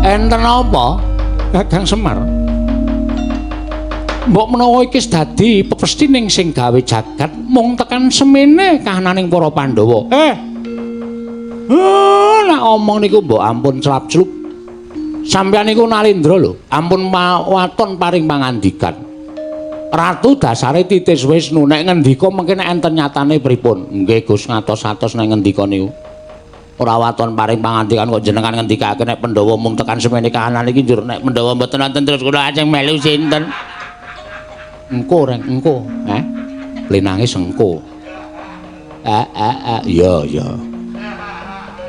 Enten apa, Kakang Semar? Mbok menawa iki dadi pepestining sing gawe jagat mung tekan semene kahananing para Pandhawa. Nek omong niku mbok ampun celap-celup. Sampeyan niku Nalindra lho, ampun waton paring pangandikan. Ratu dasare titis Wisnu nek ngendika mengke nek enten nyatane pripun? Nggih Gus, ngatos-atos nek ngendika niku. Ora waton paring pangandikan kok jenengan ngendikake nek Pandhawa mung tekan semene kahanan iki njur nek Pandhawa mboten wonten terus kula ajeng melu sinten? Engko reng engko, Le nangis engko. Iya iya.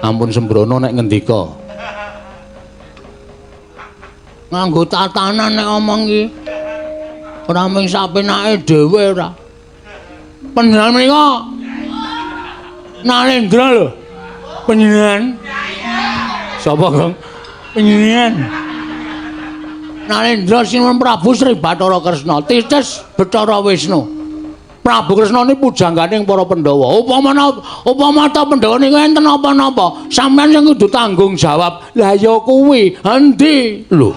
Ampun sembrono nek ngendika. Nganggo tatanan nek omong iki. Ora mung sapenake dhewe ora. Panjenengan menika Nalendra lho. Panjenengan sapa, Gong? Panjenengan Nalendra Sinuwun Prabu Sri Bathara Kresna, titis Bathara Wisnu. Prabu Kresna niku pujangganing para Pandhawa. Upama ta Pandhawa niku enten napa-napa, sampeyan sing kudu tanggung jawab. Lah ya kuwi, endi? Lho.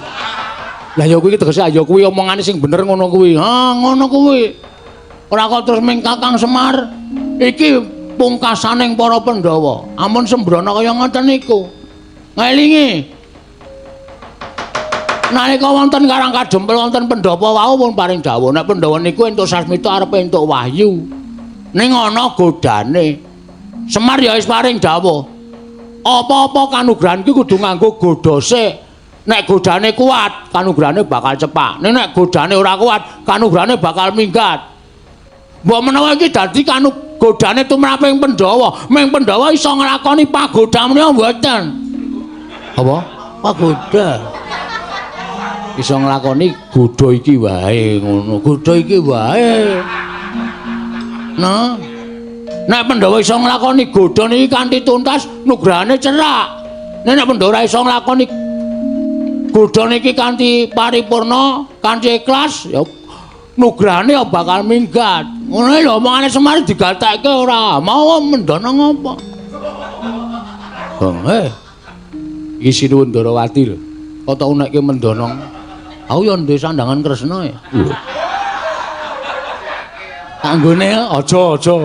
Lah ya kuwi tegese ya kuwi omongane sing bener ngono kuwi. Ha, ngono kuwi. Ora kok terus ming Kakang Semar. Iki pungkasaning para Pandhawa. Ampun sembrono kaya ngoten niku. Ngelingi. Nalika wonten Karang Kadempel wonten pendhapa wau pun paring dawuh nek Pandhawa niku entuk sasmita arep entuk wahyu. Ning ana godane. Semar ya wis paring dawuh. Apa-apa kanugrahan iki kudu nganggo godha sik. Nek godane kuat, kanugrahane bakal cepak. Ning nek godane ora kuat, kanugrahane bakal minggat. Mbok menawa iki dadi godane tumraping Pandhawa, ming Pandhawa iso nglakoni pagoda menika mboten. Apa? Pagoda. Iso nglakoni godha iki wae ngono. Godha iki wae. Nah, nek Pandhawa iso nglakoni godha niki kanthi tuntas, nugrahane cerak. Nek Pandhawa ora iso nglakoni godha niki kanthi paripurna, kanthi ikhlas, ya nugrahane ya bakal minggat. Ngono lho omongane Semar digatekke ora mau mendono ngopo. Gong, iki Sinuwun Ndarawati lho. Kok tau nekke mendono. Aku ya ndek sandangan Kresna ya. Lho. Anggone aja-aja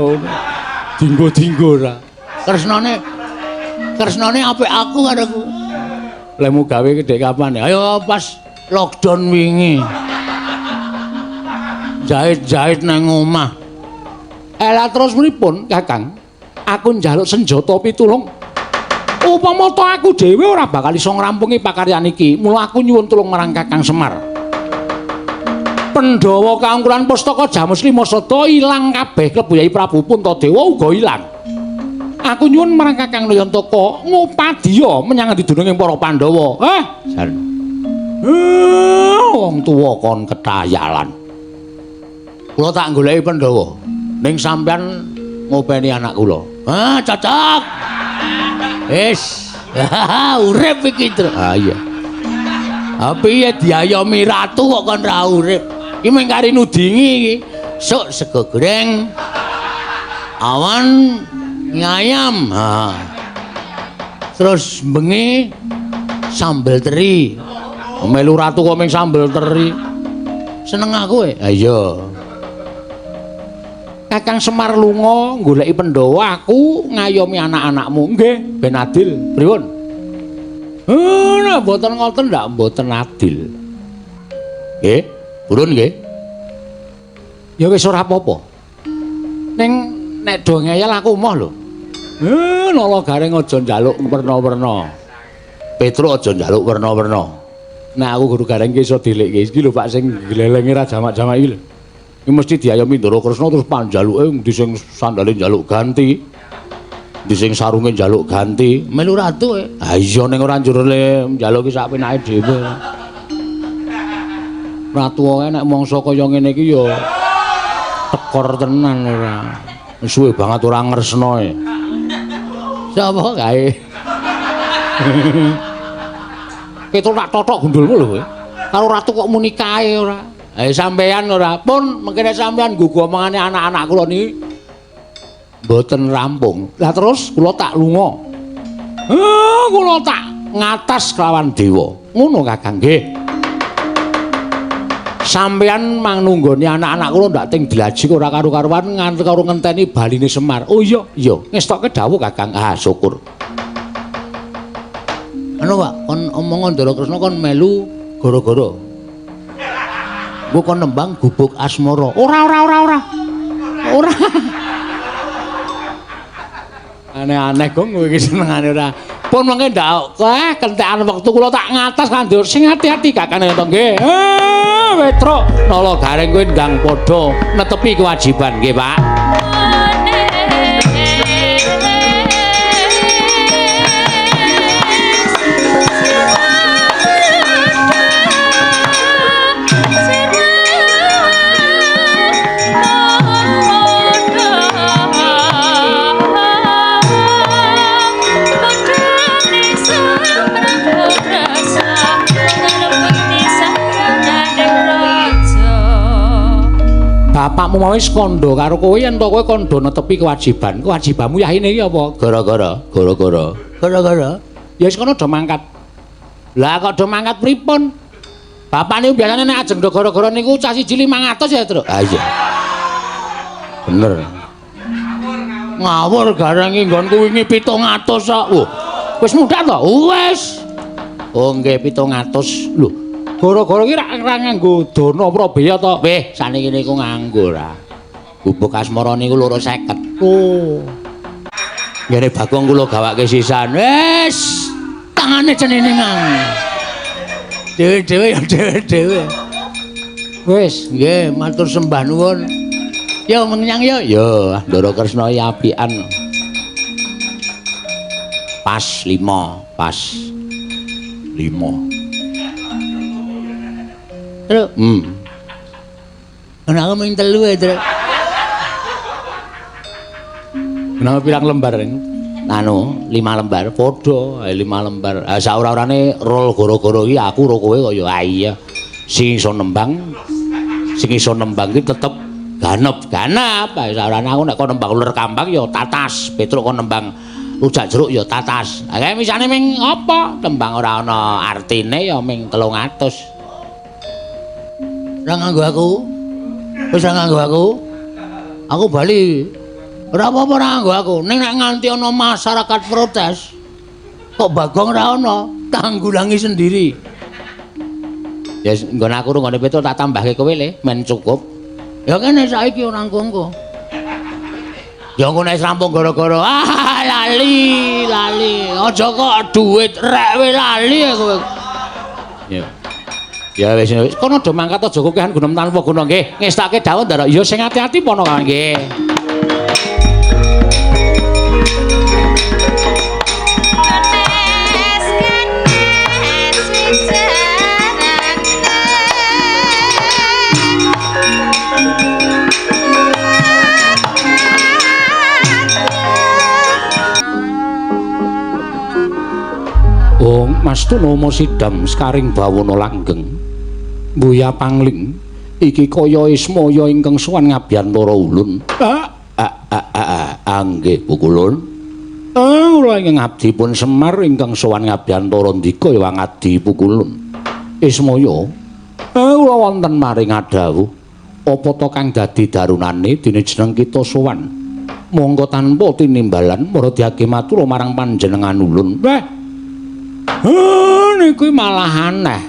dinggo-dinggo ora. Kresnane apik aku karo ku. Lemu gawe gedhe kapan ya? Ayo pas lockdown wingi. Jahit-jahit nang omah. Lah terus pripun, Kakang? Aku njaluk senjata pitulung. Upama ta aku dhewe ora bakal iso ngrampungi pakaryan iki, mula aku nyuwun tulung marang Kakang Semar. Pandhawa kaungkulan pustaka Jamus Lima Sata ilang kabeh klebu Yai Prabu Puntadewa uga ilang. Aku nyuwun marang Kakang Nayantaka ngupadiya menyang endi dununge para Pandhawa. Jan. Wong tuwa kon ketayalan. Kula tak goleki Pandhawa. Ning sampeyan ngopeni anak kula. Ah, cocok. Wis, urip iki, Tru. Ah iya. Ha piye diayomi ratu kok kon ra urip? Iki mung kari nudingi iki. Sok sego goreng. Awan mie ayam. Ha. Terus bengi sambel teri. Melu ratu kok ming sambel teri. Seneng aku e. Ha iya. Kakang Semar lunga goleki Pandhawa, aku ngayomi anak-anakmu. Nggih, ben adil. Pripun? Nah, mboten ngoten ndak mboten adil. Nggih, purun nggih. Ya wis ora apa-apa. Ning nek do ngeyel aku emoh lho. Nala Gareng aja njaluk werna-werna. Petruk aja njaluk werna-werna. Nek aku guru Gareng ki iso dilikke. Iki lho Pak sing glelenge ra jamak-jamak iki lho. Iki mesti diayomi Ndara Kresna terus panjaluke endi sing sandale njaluk ganti. Endi sing sarunge njaluk ganti. Melu ratu e. Ha iya ning ora njur le njaluk ki sak penake dhewe. Ratu wae nek mangsa kaya ngene iki ya tekor tenan ora. Suwe banget ora ngresna e. Sapa kae? Petruk tak totok gundulmu lho kowe. Karo ratu kok muni kae ora. Sampeyan ora pun mengkene sampeyan nggugu omongane anak-anak kula niki mboten rampung. Lah terus kula tak lunga. Kula tak ngatas kelawan dewa. Ngono Kakang nggih. Sampeyan mangnunggoni anak-anak kula ndak ting dlaji ora karu-karuan nganti karo ngenteni baline Semar. Oh iya, iya. Ngestokke dawuh Kakang. Ah, syukur. Anu Pak, kon omong Ndara Kresna kon melu gara-gara. Engko kon nembang gubuk asmara. Ora ora ora ora. Ora. Aneh-aneh gong kowe iki senengane ora. Pun mengke ndak kentekan wektu kula tak ngatas kandur sing ati-ati Kakang to nggih. Petruk Nala Gareng kowe ndang padha netepi kewajiban nggih, Pak. Bapakmu mau wis kandha karo kowe yen to kowe kandha netepi kewajiban. Kewajibanmu yahine iki apa? Gara-gara, gara-gara, gara-gara. Ya wis kono do mangkat. Lah kok do mangkat pripun? Bapak niku biasane nek ajeng do gara-gara niku cah siji 500 ya, Truk. Ah iya. Bener. Ngawur Gareng iki nggonku wingi 700 kok. Wah, wis mundhak to? Wis. Oh nggih 700. Lho, gara-gara iki ra nganggo dana prabeya to? Weh, saniki niku nganggo ra. Gubuk asmara niku 250. Oh. Ngene Bagong kula gawake sisan. Wis, tangane ceniningan. Dhewe-dhewe ya dhewe-dhewe. Wis, nggih matur sembah nuwun. Yo menyang yo. Yo, Ndara Kresna iki apian. Pas 5, pas 5. Truk. Ana aku mung 3 e, Truk. Kenapa pirang lembar? Anu, 5 lembar padha, 5 lembar. Ha saora-orane rol gara-gara iki aku ro kowe kaya ah iya. Sing iso nembang, sing iso nembang iki tetep ganep-ganep. Ha saorane aku nek kon nembang uler kambang ya tatas, Petruk kon nembang rujak jeruk ya tatas. Ha kae misane ming apa? Tembang ora ana artine ya ming 300. Ora nganggo aku. Wis ora nganggo aku. Aku bali. Ora apa-apa ora nganggo aku. Ning nek nganti ana masyarakat protes, kok Bagong ora ana, tanggulangi sendiri. Ya nggon aku nggone Petruk tak tambahke kowe le, men cukup. Ya kene saiki ora nganggo. Ya engko nek rampung gara-gara ah lali, lali. Aja kok duit rek we lali kowe. Ya. Ya wis wis kono do mangkat aja kokehan gunem tanpa guna nggih. Ngestake dawuh Ndara. Ya sing ati-ati pono kawan nggih. Mas Tunomo sidam sekaring bawana langgeng. Mbuya pangling Iki kaya Ismaya ingkang sowan ngabiyantara ulun. Nggih Pukulun. Kula ingkang abdi pun Semar ingkang sowan ngabiyantara ndika Hyang Adi Pukulun. Ismaya, kula wonten maring adhawuh. Apa ta kang dadi darunane dene jeneng kita sowan? Monggo tanpa tinimbalan mara diage matur marang panjenengan ulun. Weh. Niku malah aneh.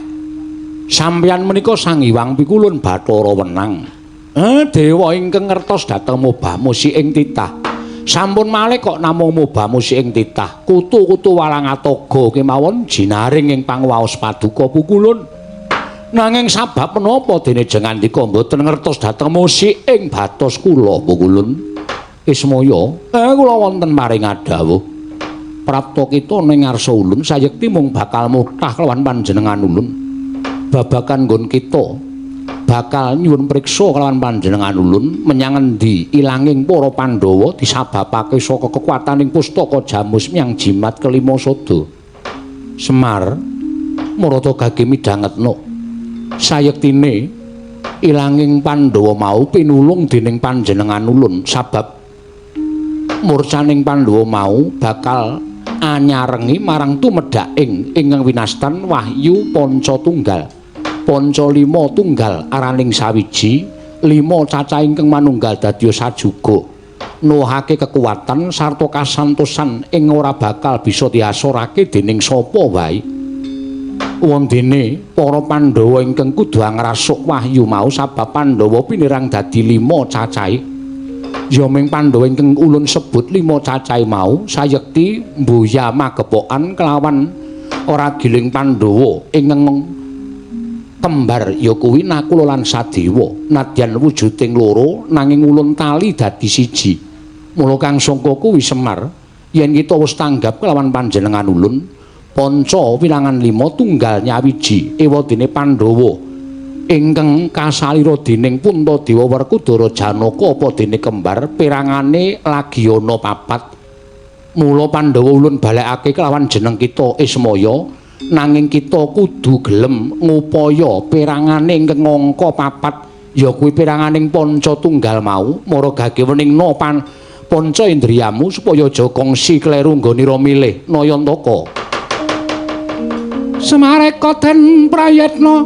Sampeyan menika Sang Hyang Pikulun Bathara Wenang. Dewa ingkang ngertos dhateng mobamusi ing titah. Sampun malih kok namung mobamusi ing titah. Kutu-kutu walang atoga kemawon jinaring ing pangwaos paduka Pukulun. Nanging sabab menapa dene jengandika mboten ngertos dhateng musik ing batos kula Pukulun? Ismaya, kula wonten maring adhawuh. Prapta kita ning ngarsa ulun sayekti mung bakal mutah kelawan panjenengan ulun. Babagan nggon kita bakal nyuwun priksa kelawan panjenengan ulun menyang endi ilanging para Pandhawa disababake saka kekuataning pustaka Jamus Myang Jimat kelima sada. Semar marata gage midhangetna. Sayektine ilanging Pandhawa mau pinulung dening panjenengan ulun sabab murcaning Pandhawa mau bakal anyarengi marang tumedhaking ingkang winastan wahyu panca tunggal panca lima tunggal araning sawiji lima cacah ingkang manunggal dadi sajuga nuhake kekuatan sarta kasantosan ing ora bakal bisa diasorake dening sapa wae. Wondene para Pandhawa ingkang kudu ngrasuk wahyu mau sabab Pandhawa pinirang dadi lima cacahe. Ya ming Pandhawa ingkang ulun sebut lima cacahe mau sayekti mbuya magepokan kelawan ora giling Pandhawa ingkang kembar ya kuwi Nakula lan Sadewa. Nadyan wujuding loro nanging ulun tali dadi siji. Mula kang sangka kuwi Semar yen kita wis tanggap kelawan panjenengan ulun panca wilangan lima tunggal nyawiji ewadene Pandhawa ingkang kasalira dening Puntadewa Werkudara Janaka apa dene kembar perangane lagi ana papat. Mula Pandhawa ulun balekake kelawan jeneng kita Ismaya nanging kita kudu gelem ngupaya perangane ingkang angka papat ya kuwi peranganing panca tunggal mau mara gage weningna panca indriyamu supaya aja kongsi kleru nggonira milih Nayantaka. Semareka den prayitna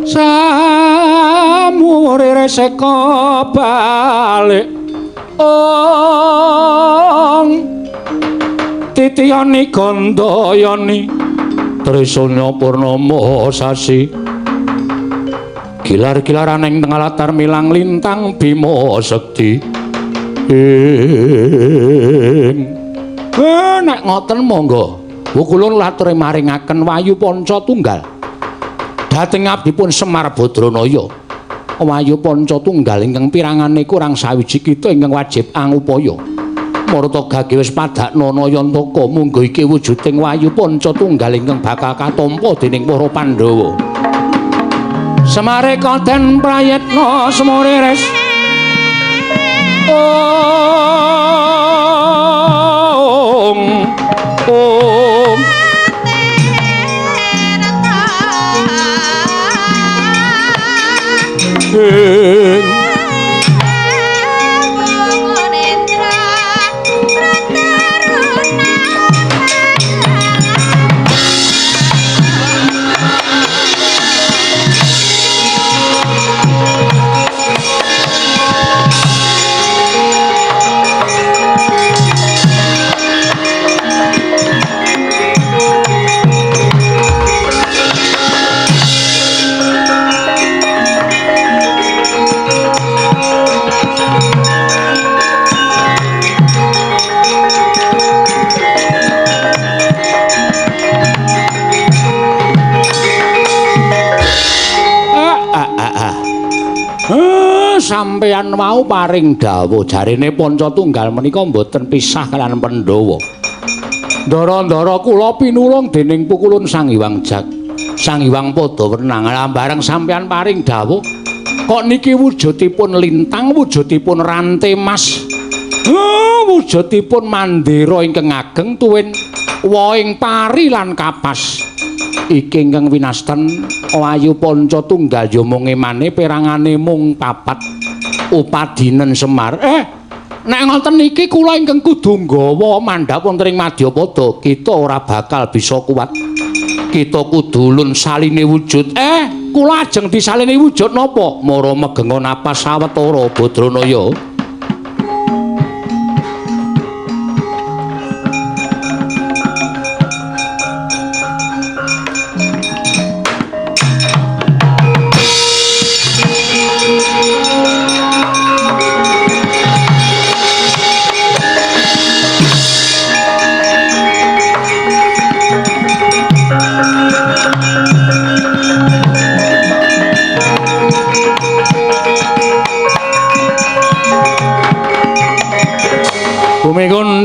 samure reseka balik ong titiyani gandayani trisanya purnama sasi gilar-gilaran ing tengah latar milang lintang bima sekti ing nek ngoten monggo Pukulun lature maringaken wahyu panca tunggal dhateng abdipun Semar Badranaya. Wahyu panca tunggal ingkang pirangane kurang sawiji kita ingkang wajib angupaya. Marta gage wis padakna Nayantaka munggo iki wujuding wahyu panca tunggal ingkang bakal katampa dening para Pandhawa. Semareka den prayitna semurires ong om ing sampeyan mau paring dawuh jarene panca tunggal menika mboten pisah kaliyan Pandhawa. Ndara-ndara kula pinulung dening Pukulun Sang Hyang Jag. Sang Hyang Pada Wenang. Lah bareng sampeyan paring dawuh kok niki wujudipun lintang, wujudipun rante mas. Wujudipun mandira ingkang ageng tuwin wohing pari lan kapas. Iki ingkang winastan Wayu Panca Tunggal ya mung emane perangane mung papat upadinen Semar. Nek ngoten niki kula ingkang kudu nggawa mandhap wonten ing Madyapada, kita ora bakal bisa kuat. Kita kudu ulun saline wujud. Kula ajeng disalini wujud napa? Mara megenga napas sawetara Badranaya.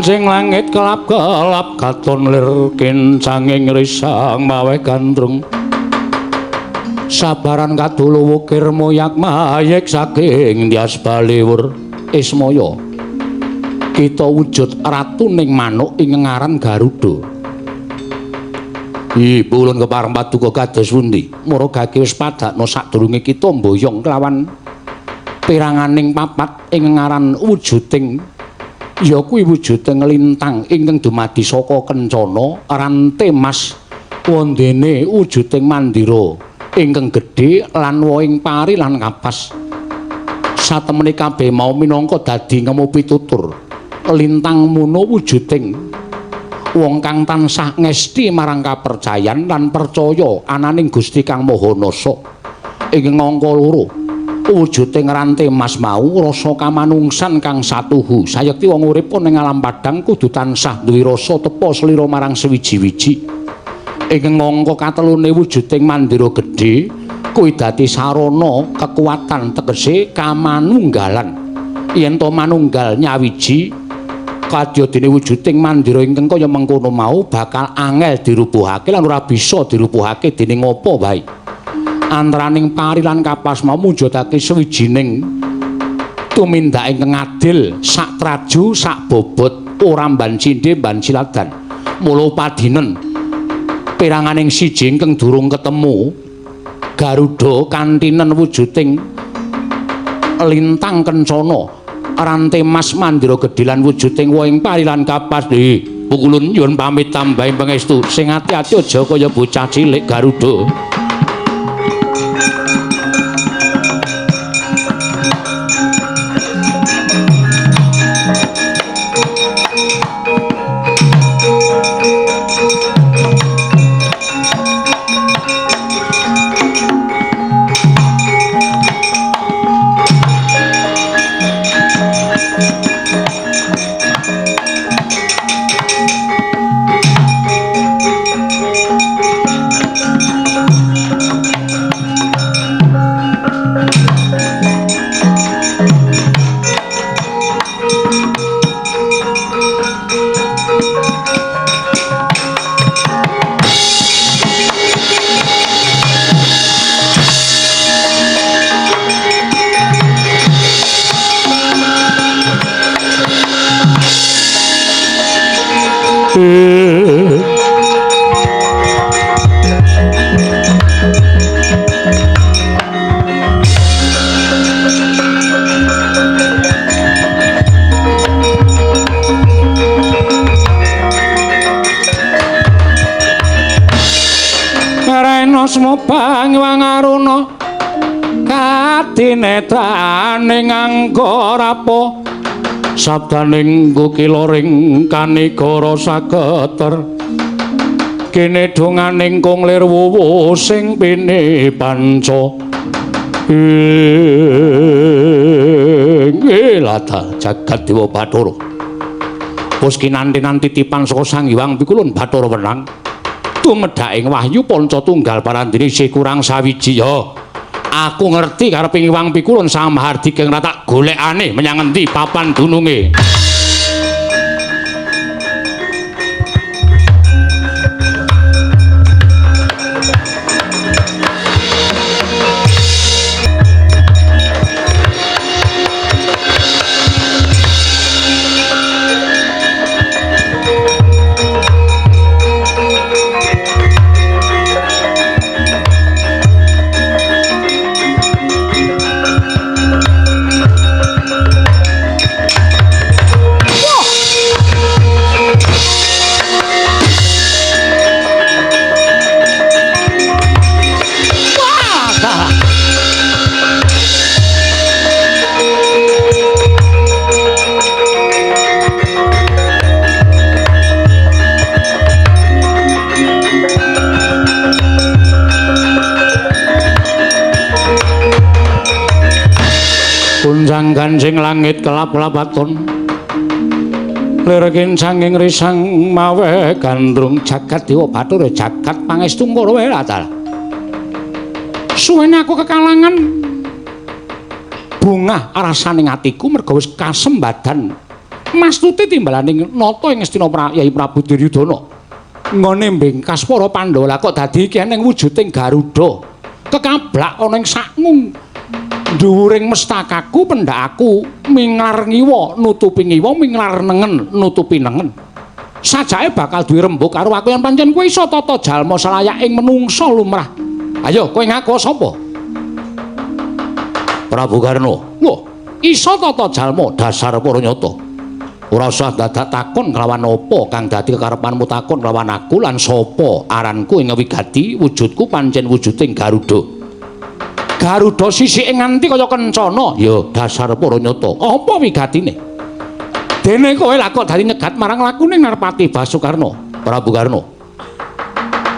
Sing langit kelap-kelap katon lir kincanging risang maweh gandrung sabaran kadulu wukir moyak mayek saking Dyas Baliwur Ismaya. Kita wujud ratuning manuk ing ngaran Garuda. Ibu ulun kepareng paduka kados pundi? Mara gage wis padakna sadurunge kita mboyong kelawan peranganing papat ing ngaran wujuding ya kuwi wujuding lintang ingkang dumadi saka kencana rante mas wondene wujuding mandira ingkang gedhe lan wohing pari lan kapas. Satemene kabeh mau minangka dadi ngemu pitutur lintang mono wujuding wong kang tansah ngesti marang kapercayan lan percaya ananing Gusti Kang Maha Nasa. Ing angka loro wujuding rante mas mau rasa kamanungsan kang satuhu. Sayekti wong urip ning alam padhang kudu tansah duwe rasa tepa slira marang sewiji-wiji. Ing angka katelune wujuding mandira gedhe kuwi dadi sarana kekuatan tegese kamanunggalan. Yen to manunggal nyawiji kadya dene wujuding mandira ingkang kaya mengkono mau bakal angel dirubuhake lan ora bisa dirubuhake dening apa wae. Antaraning pari lan kapas mau mujudake sawijining tumindak ingkang adil, sak traju, sak bobot, ora mban cindhe mban siladan. Mula padinen peranganing siji ingkang durung ketemu Garuda kantinen wujuding lintang kencana rante mas mandira gedhe lan wujuding wohing pari lan kapas. Pukulun nyuwun pamit tambahing pangestu. Sing ati-ati aja kaya bocah cilik Garuda. Wangaruna kadinetane nganggo rapo sabdaning kukila ring kanigara saketer kene donganing kung lir wuwu sing pini panca ing lada jagat dewa Bathara. Pus kinantenan titipan saka Sang Hyang Pikulun Bathara wenang tumedhaking wahyu Panca Tunggal parandene isih kurang sawiji. Ya aku ngerti karepe Hyang Pikulun Sang Mahardika ora tak golekane menyang endi papan dununge. langit kelap-lapaton lirkin sanging risang mawe gandrung jagat dewa bathara jagat pangestu ngoro wae ta. Suwene aku kekalangan bungah rasaning atiku merga wis kasembadan mastuti timbalaning nata ing Ngastina Yai Prabu Duryudana. Nggone mbengkas para Pandhawa kok dadi iki eneng wujuding Garuda kekablak ana ing sakngung dhuwuring mestakaku pendhakku minglar ngiwa nutupi ngiwa minglar nengen nutupi nengen. Sajake bakal duwe rembug karo aku yen pancen kowe iso tata jalma salayaking menungsa lumrah. Ayo kowe ngaku sapa? Prabu Karna. Wah, iso tata jalma dasar para nyata. Ora usah dadak takon kelawan apa kang dadi kekarepanmu takon kelawan aku lan sapa aranku ing wigati wujudku pancen wujuding Garuda. Garuda sisike nganti kaya kencana. Ya dasar para nyata. Apa wigatine? Dene kowe lha kok dadi nyegat marang lakune Narpati Basukarna. Prabu Karna.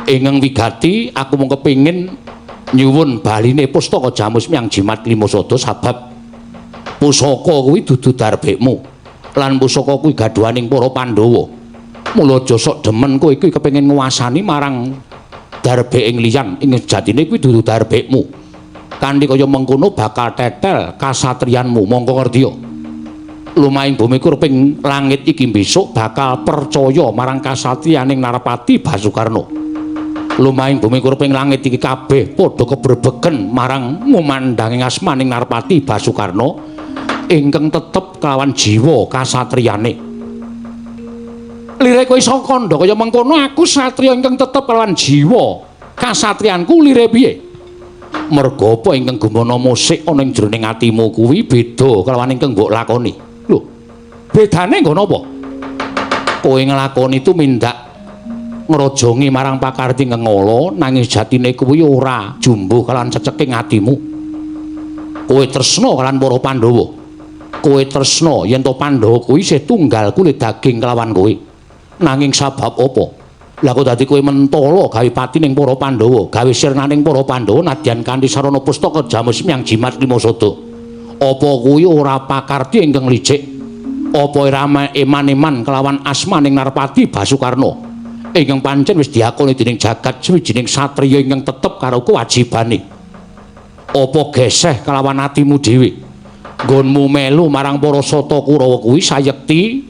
Ingkang wigati aku mung kepingin nyuwun baline pustaka Jamus Miang Jimat Lima Sada sabab pusaka kuwi dudu darbekmu. Lan pusaka kuwi gadhuhaning para Pandhawa. Mula aja sok demen kowe iki kepengin nguwasani marang darbe ing liyan ing sejatine kuwi dudu darbekmu. Kanthi kaya mengkono bakal tetel kasatriyanmu. Mongko ngertiya. Lumahing bumi kurping langit iki besok bakal percaya marang kasatriyaning Narpati Basukarna. Lumahing bumi kurping langit iki kabeh padha kebrebegen marang ngumandhanging asmaning Narpati Basukarna ingkang tetep kelawan jiwa kasatriyane. Lire kowe iso kandha kaya mengkono aku satriya ingkang tetep kelawan jiwa kasatriyanku lire piye? Merga apa ingkang gumana musik ana ing jroning atimu kuwi beda kelawan ingkang mbok lakoni. Lho, bedane nggo napa? Kowe nglakoni tumindak ngrajongi marang pakarti ngengala nanging sejatine kuwi ora jumbuh kelawan ceceking atimu. Kowe tresna kelawan para Pandhawa. Kowe tresna yen to Pandhawa kuwi isih tunggal kulit daging kelawan kowe. Nanging sabab apa? Lah kok dadi kowe mentala gawe patining para Pandhawa, gawe sirnaning para Pandhawa nadyan kanthi sarana pustaka Jamus Miang Jimat Lima Sada. Apa kuwi ora pakarti ingkang licik? Apa ora eman-eman kelawan asmaning Narpati Basukarna ingkang pancen wis diakoni dening jagat sawijining satriya ingkang tetep karo kewajibane? Apa geseh kelawan atimu dhewe? Nggonmu melu marang para Sata Kurawa kuwi sayekti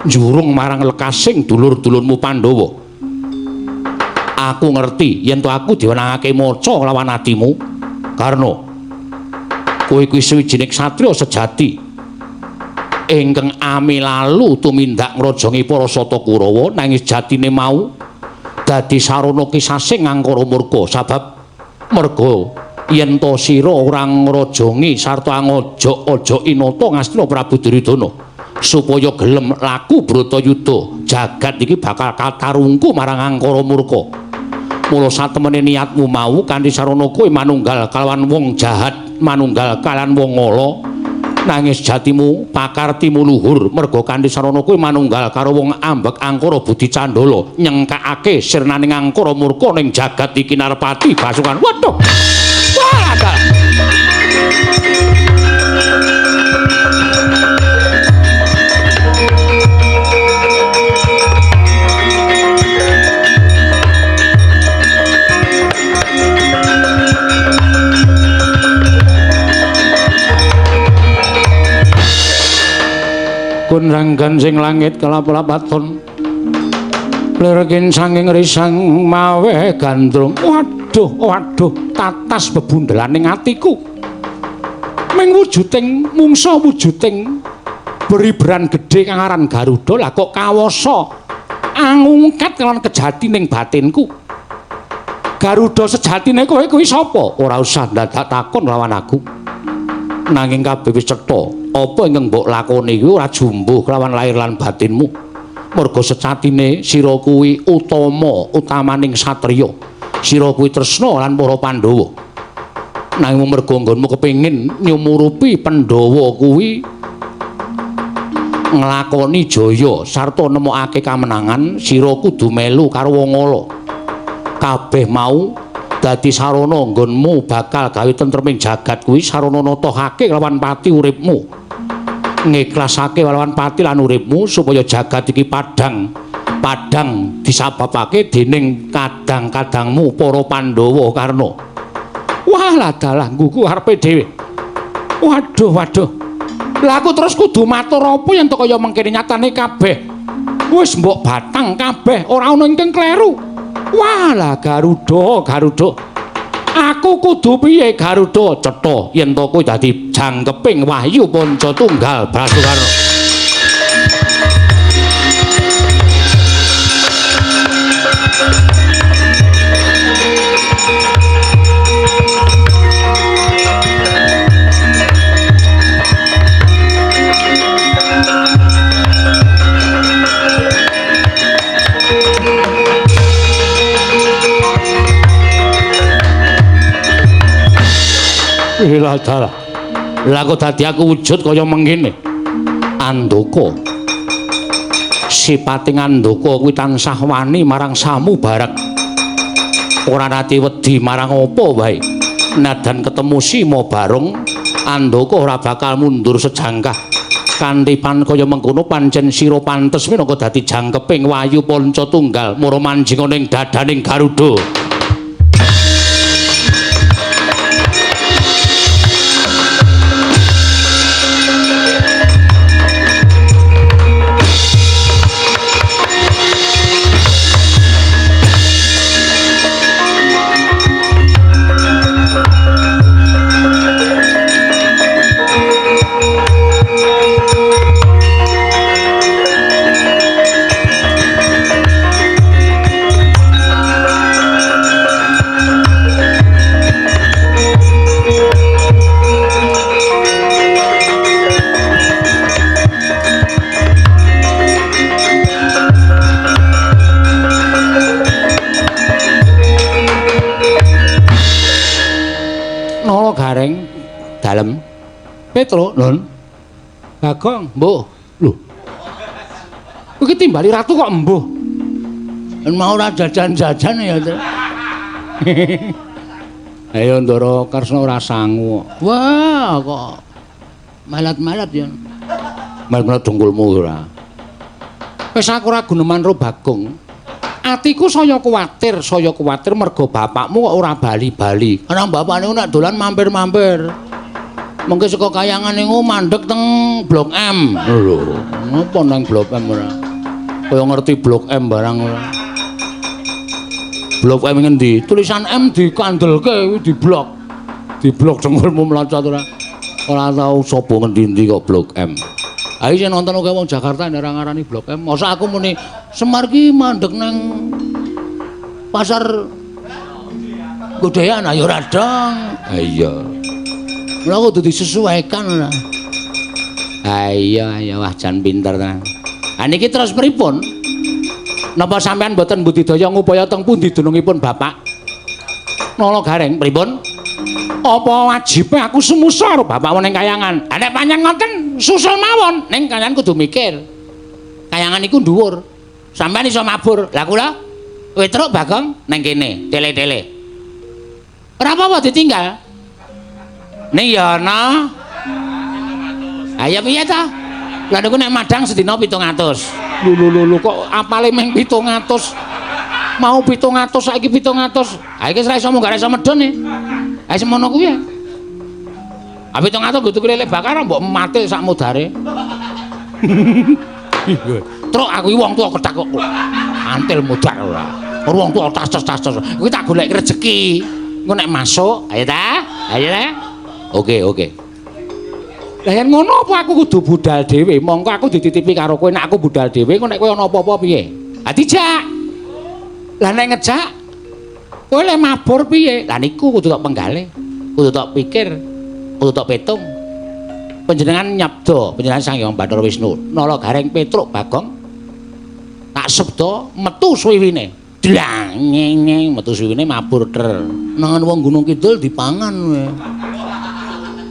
njurung marang lekasing dulur-dulurmu Pandhawa. Aku ngerti yen to aku diwenangake maca kelawan atimu. Karna kowe kuwi sawijining satriya sejati ingkang amilalu tumindak ngrajongi para Sata Kurawa nanging sejatine mau dadi sarana kisasing angkara murka sabab merga yen to sira ora ngrajongi sarta ngojok-ojoki nata Ngastina Prabu Duryudana supaya gelem laku Bratayuda jagat iki bakal katarungku marang angkara murka. Mula satemene niatmu mau kanthi sarana kowe manunggal kalawan wong jahat, manunggal kalawan wong ala, nanging sejatimu pakartimu luhur merga kanthi sarana kowe manunggal karo wong ambek angkara budi candala nyengkakake sirnaning angkara murka ning jagat iki Narpati Basukan. Waduh. Wah, Kunrang gansing langit kelap-lapaton lirkin sanging risang mawe gandrung. Waduh, waduh, tatas bebundelaning atiku. Ming wujuding mungsa wujuding beriberan gedhe kang aran Garuda lah kok kawasa angungkat kelawan kejatining batinku. Garuda sejatine kowe kuwi sapa? Ora usah ndadak takon lawan aku. Nanging kabeh wis cetha. Apa ingkang mbok lakoni kuwi ora jumbuh kelawan lahir lan batinmu. Merga sejatine sira kuwi utama utamaning satriya. Sira kuwi tresna lan para Pandhawa. Nanging merga nggonmu kepengin nyumurupi Pandhawa kuwi nglakoni jaya sarta nemokake kamenangan, sira kudu melu karo wong ala. Kabeh mau dadi sarana nggonmu bakal gawe tentreming jagat kuwi sarana natahake lawan pati uripmu. Ngiklasake lawan pati lan uripmu supaya jagat iki padhang. Padhang disababake dening kadang-kadangmu para Pandhawa Karna. Wah, ladalah nggugu arepe dhewe. Waduh, waduh. Lah aku terus kudu matur apa yen to kaya mengkene nyatane kabeh. Wis mbok batang kabeh, ora ana ingkang kleru. Wah, lah Garuda, Garuda. Aku kudu piye Garuda? Cetha yen to kowe dadi jangkeping wahyu Panca Tunggal Brasukarna. Lah dalah. Lah kok dadi aku wujud kaya mengkene. Andaka. Sipate Andaka kuwi tansah wani marang samubarang. Ora nate wedi marang apa wae. Nadan ketemu Sima Barung, Andaka ora bakal mundur sejangkah. Kanthi pan kaya mengkono pancen sira pantes minangka dadi jangkeping Wayu Panca Tunggal mara manjing ning dadaning Garuda. Gareng dalem Petro nun Bagong mbuh lho iki timbali ratu kok mbuh mau ora jajan-jajan ya. Ayo Ndara Karsna ora sangu. Wah kok melat-melat ya. Melat-melat dengkulmu ora. Wis aku ora guneman ro Bagong. Atiku saya kuwatir mergo bapakmu kok ora bali-bali. Ana bapakne nek dolan mampir-mampir. Mengke saka kayangan niku mandeg teng Blok M. Lho, ngopo nang Blok M ora? Kaya ngerti Blok M barang ora. Blok M ngendi? Tulisan M dikandelke kuwi diblok. Diblok dengkulmu mlocot ora. Ora tau sapa ngendi-endi kok Blok M. Ayo sing nonton akeh wong Jakarta nek ora ngarani Blok M. Masa aku muni Semar ki mandeg nang pasar Godean ayo ora dong. Ha iya. Mula kudu disesuaikan ora. Ha iya, ya wah jan pinter tenan. Ha niki terus pripun? Napa sampean mboten budidaya ngupaya teng pundi dunungipun bapak? Nala Gareng pripun? Apa wajibe aku semusa karo bapakmu ning kayangan? Ha nek pancen ngoten susul mawon, ning kayangan kudu mikir. Kayangan iku dhuwur. Sampeyan iso mabur. Lah kula Petruk Bagong ning kene, tele-tele. Ora apa-apa ditinggal. Ning ya ana. Ayo piye ta? Lah niku nek madang sedina 700. Lho lho lho kok apale mung 700. Mau 700 saiki 700. Ha iki ora iso munggah iso medhun e. Ha semono kuwi ya. Ha 700 nggo tuku lele bakar mbok mate sak modare. Truk aku iki wong tuwa kethak kok. Antil modar ora. Ora wong tuwa tas-tas. Kuwi tak golek rejeki. Engko nek masuk, ayo ta? Ayo ta? Oke, oke. Lah yen ngono apa aku kudu budal dhewe? Mongko aku dititipi karo kowe nek aku budal dhewe, engko nek kowe ana apa-apa piye? Ha dijak. Lah nek ngejak kowe le mabur piye? Lah niku kudu tok penggalih, kudu tok pikir, kudu tok petung. Panjenengan nyabda, panjenengan Sang Hyang Bathara Wisnu, Nala Gareng Petruk Bagong tak sabda metu suwiwine. Dlang nyeng metu suwiwine mabur ter. Nangan wong Gunung Kidul dipangan kowe.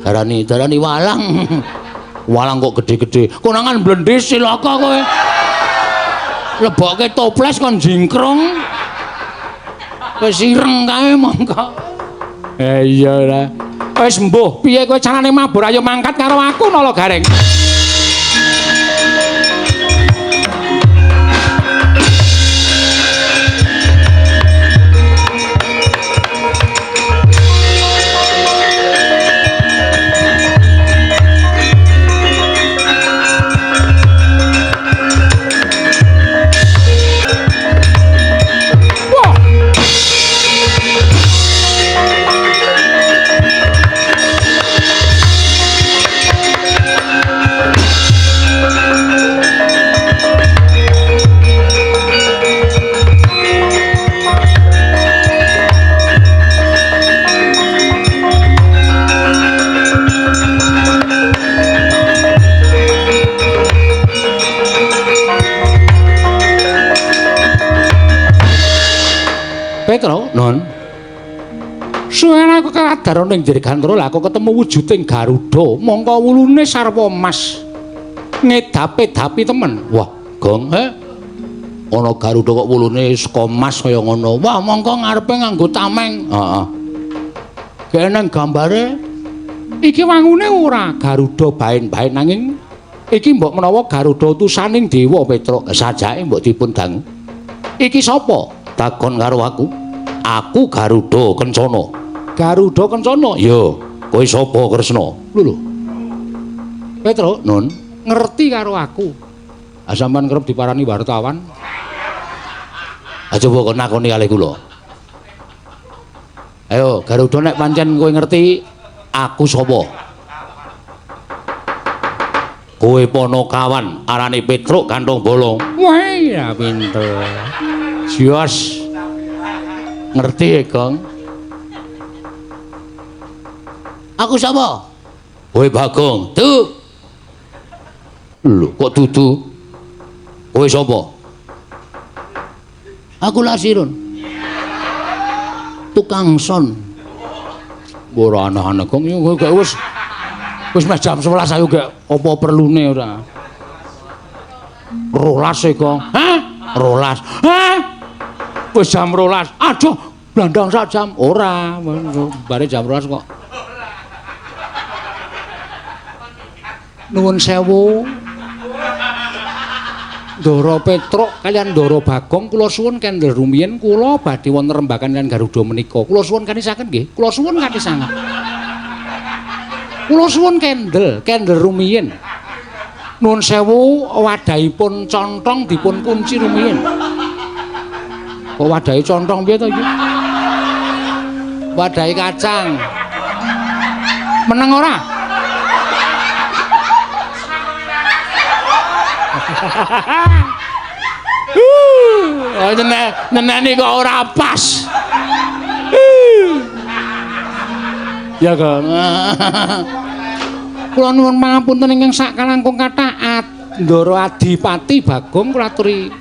Darani darani walang. Walang kok gede-gede. Konangan blendis cilaka kowe. Lebokke toples kon jingkrung. Wis ireng kae mongko. Eh iya lah. Wis mbuh, piye kowe carane mabur ayo mangkat karo aku Nala Gareng. Petro, non. Suwen aku kadarana ning Dirgantara lha aku ketemu wujuding Garuda, mongko wulune sarwa emas. Ngedape-dapi temen. Wah, Gong, he. Ana Garuda kok wulune saka emas kaya ngono. Wah, mongko ngarepe nganggo tameng. Heeh. Kene gambare iki wangune ora Garuda baen-baen nanging iki mbok menawa Garuda utusaning dewa Petruk. Sajake mbok dipun dangu. Iki sapa? Takon karo aku. Aku Garuda Kencana. Garuda Kencana? Iya. Kowe sapa Kresna? Lho lho. Petruk, nun, ngerti karo aku. Ah sampean kerep diparani wartawan. Ah coba kon nakoni kalih kula. Ayo Garuda nek pancen kowe ngerti aku sapa? Kowe ponokawan arane Petruk Kanthong Bolong. Wah, ya pinter. Jos. Ngerti ya, Gong? Aku sapa? Kowe Bagong. Duh. Lho, kok dudu? Kowe sapa? Aku Lasirun. Tukang son. Ora aneh-aneh, Gong. Ya kowe gak wis wis meh jam 11 ayo gak apa perlune ora. 12 e, Gong. Hah? 12. Hah? Wis jam 12. Aduh, blandang sak jam. Ora, bare jam 12 kok. Nuwun sewu. Ndara Petruk kaliyan Ndara Bagong kula suwun kendel rumiyin kula badhe wonten rembagan kaliyan Garuda menika. Kula suwun kanisaken nggih. Kula suwun kanthi sanget. Kula suwun kendel, kendel rumiyin. Nuwun sewu wadahipun contong dipun kunci rumiyin. Kok wadahi contong piye to iki? Wadahi kacang. Meneng ora? Oh, nyeneni kok ora pas. Ya, Kang. Kula nuwun pangapunten ingkang sakalangkung kathah Ndara Adipati Bagong kula aturi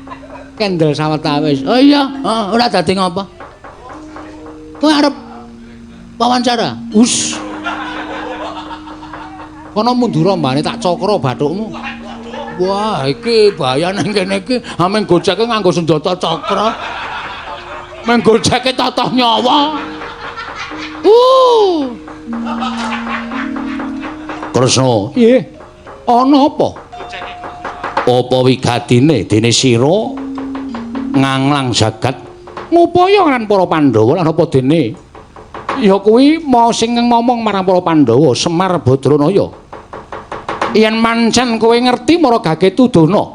kendel sawetawis. Oh iya, ora dadi ngapa? Kowe arep wawancara? Us. Kono mundura mbane tak cokro bathukmu. Wah, iki bahaya nang kene iki. Ameng gojeke nganggo senjata cakra. Meng gojeke totoh nyawa. Kresna, nggih. Ana apa? Apa wigatine dene sira nganglang jagat ngupaya lan para Pandhawa lan apa dene? Ya kuwi mau sing ngomong marang para Pandhawa, Semar Badranaya. Yen mancen kowe ngerti mara gage tudana.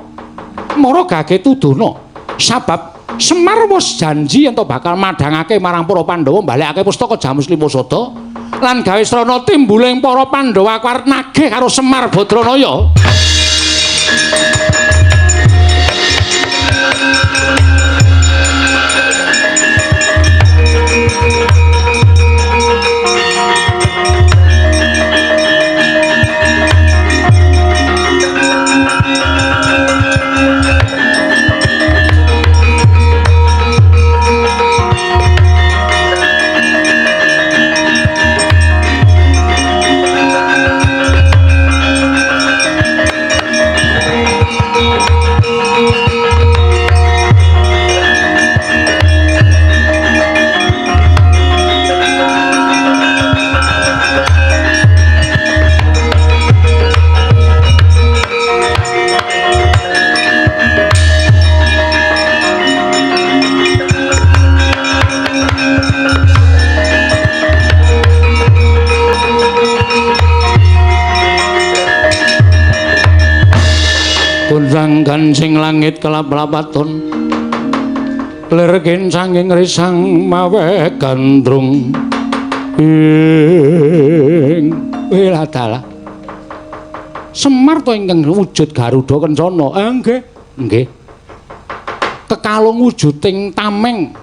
Mara gage tudana. Sabab Semar wis janji yen to bakal madhangake marang para Pandhawa mbalekake pustaka Jamus Lima Sada lan gawe srana timbuling para Pandhawa aku arep nagih karo Semar Badranaya. Kundang kancing langit kelap-lapaton lir kincanging risang mawe gandrung ing wiladalah. Semar to ingkang wujud Garuda Kencana. Nggih, nggih. Kekalung wujuding tameng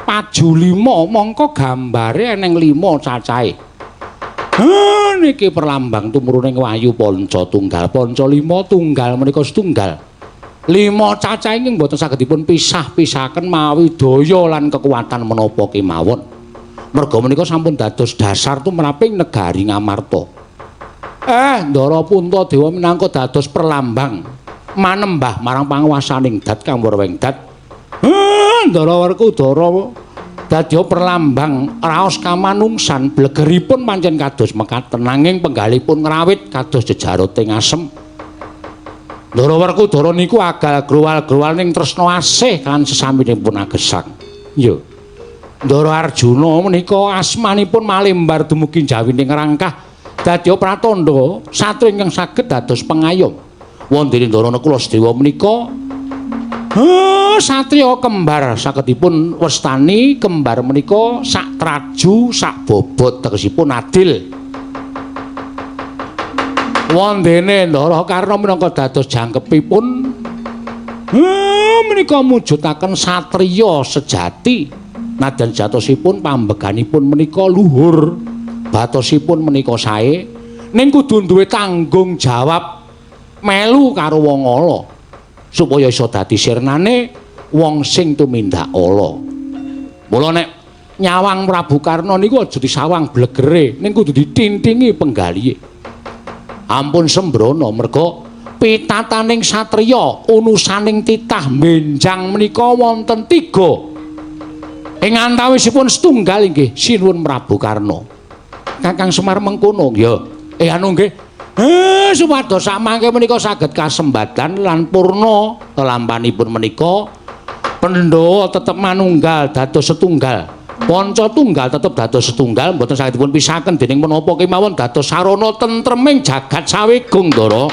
paju lima mongko gambare eneng lima cacahe. Niki perlambang tumuruning wahyu panca tunggal, panca lima tunggal menika setunggal. Lima cacah ingkang boten saged dipun pisah-pisahaken mawi daya lan kekuatan menapa kemawon. Merga menika sampun dados dasar tumraping negari Ngamarta. Ndara Puntadewa minangka dados perlambang manembah marang panguwasaning dat kang werweng dat. Ndara Werkudara dadya perlambang raos kamanungsan, blegeripun pancen kados mekaten nanging penggalipun ngrawit kados jejaroting asem. Ndara Werkudara niku agal growal-growal ning tresna asih kan sesaminipun agesang. Iya. Ndara Arjuna menika asmanipun malembar dumugi jawining rangkah dadya pratandha satria ingkang saged dados pengayom. Wondene Ndara Nakula Sadewa menika satriya kembar sagedipun wastani kembar menika sak traju sak bobot tegesipun adil. Wondene Ndara Karna minangka dados jangkepipun menika mujudaken satriya sejati. Nadyan jatosipun pambeganipun menika luhur, batosipun menika sae, ning kudu duwe tanggung jawab melu karo wong ala supaya iso dadi sirnane wong sing tumindak ala. Mula nek nyawang Prabu Karna niku aja disawang blegere, ning kudu ditintingi penggalihe. Ampun sembrono merga pitataning satriya unusaning titah benjang menika wonten tiga. Ing antawisipun setunggal inggih sinuwun Prabu Karna. Kakang Semar mengkono ya. Anu nggih. Supados samangke menika saged kasembatan lan purna lelampanipun menika Pandhawa tetep manunggal dados setunggal. Panca tunggal tetep dados setunggal mboten saged dipun pisahaken dening menapa kemawon dados sarana tentreming jagat sawegung, Ndara.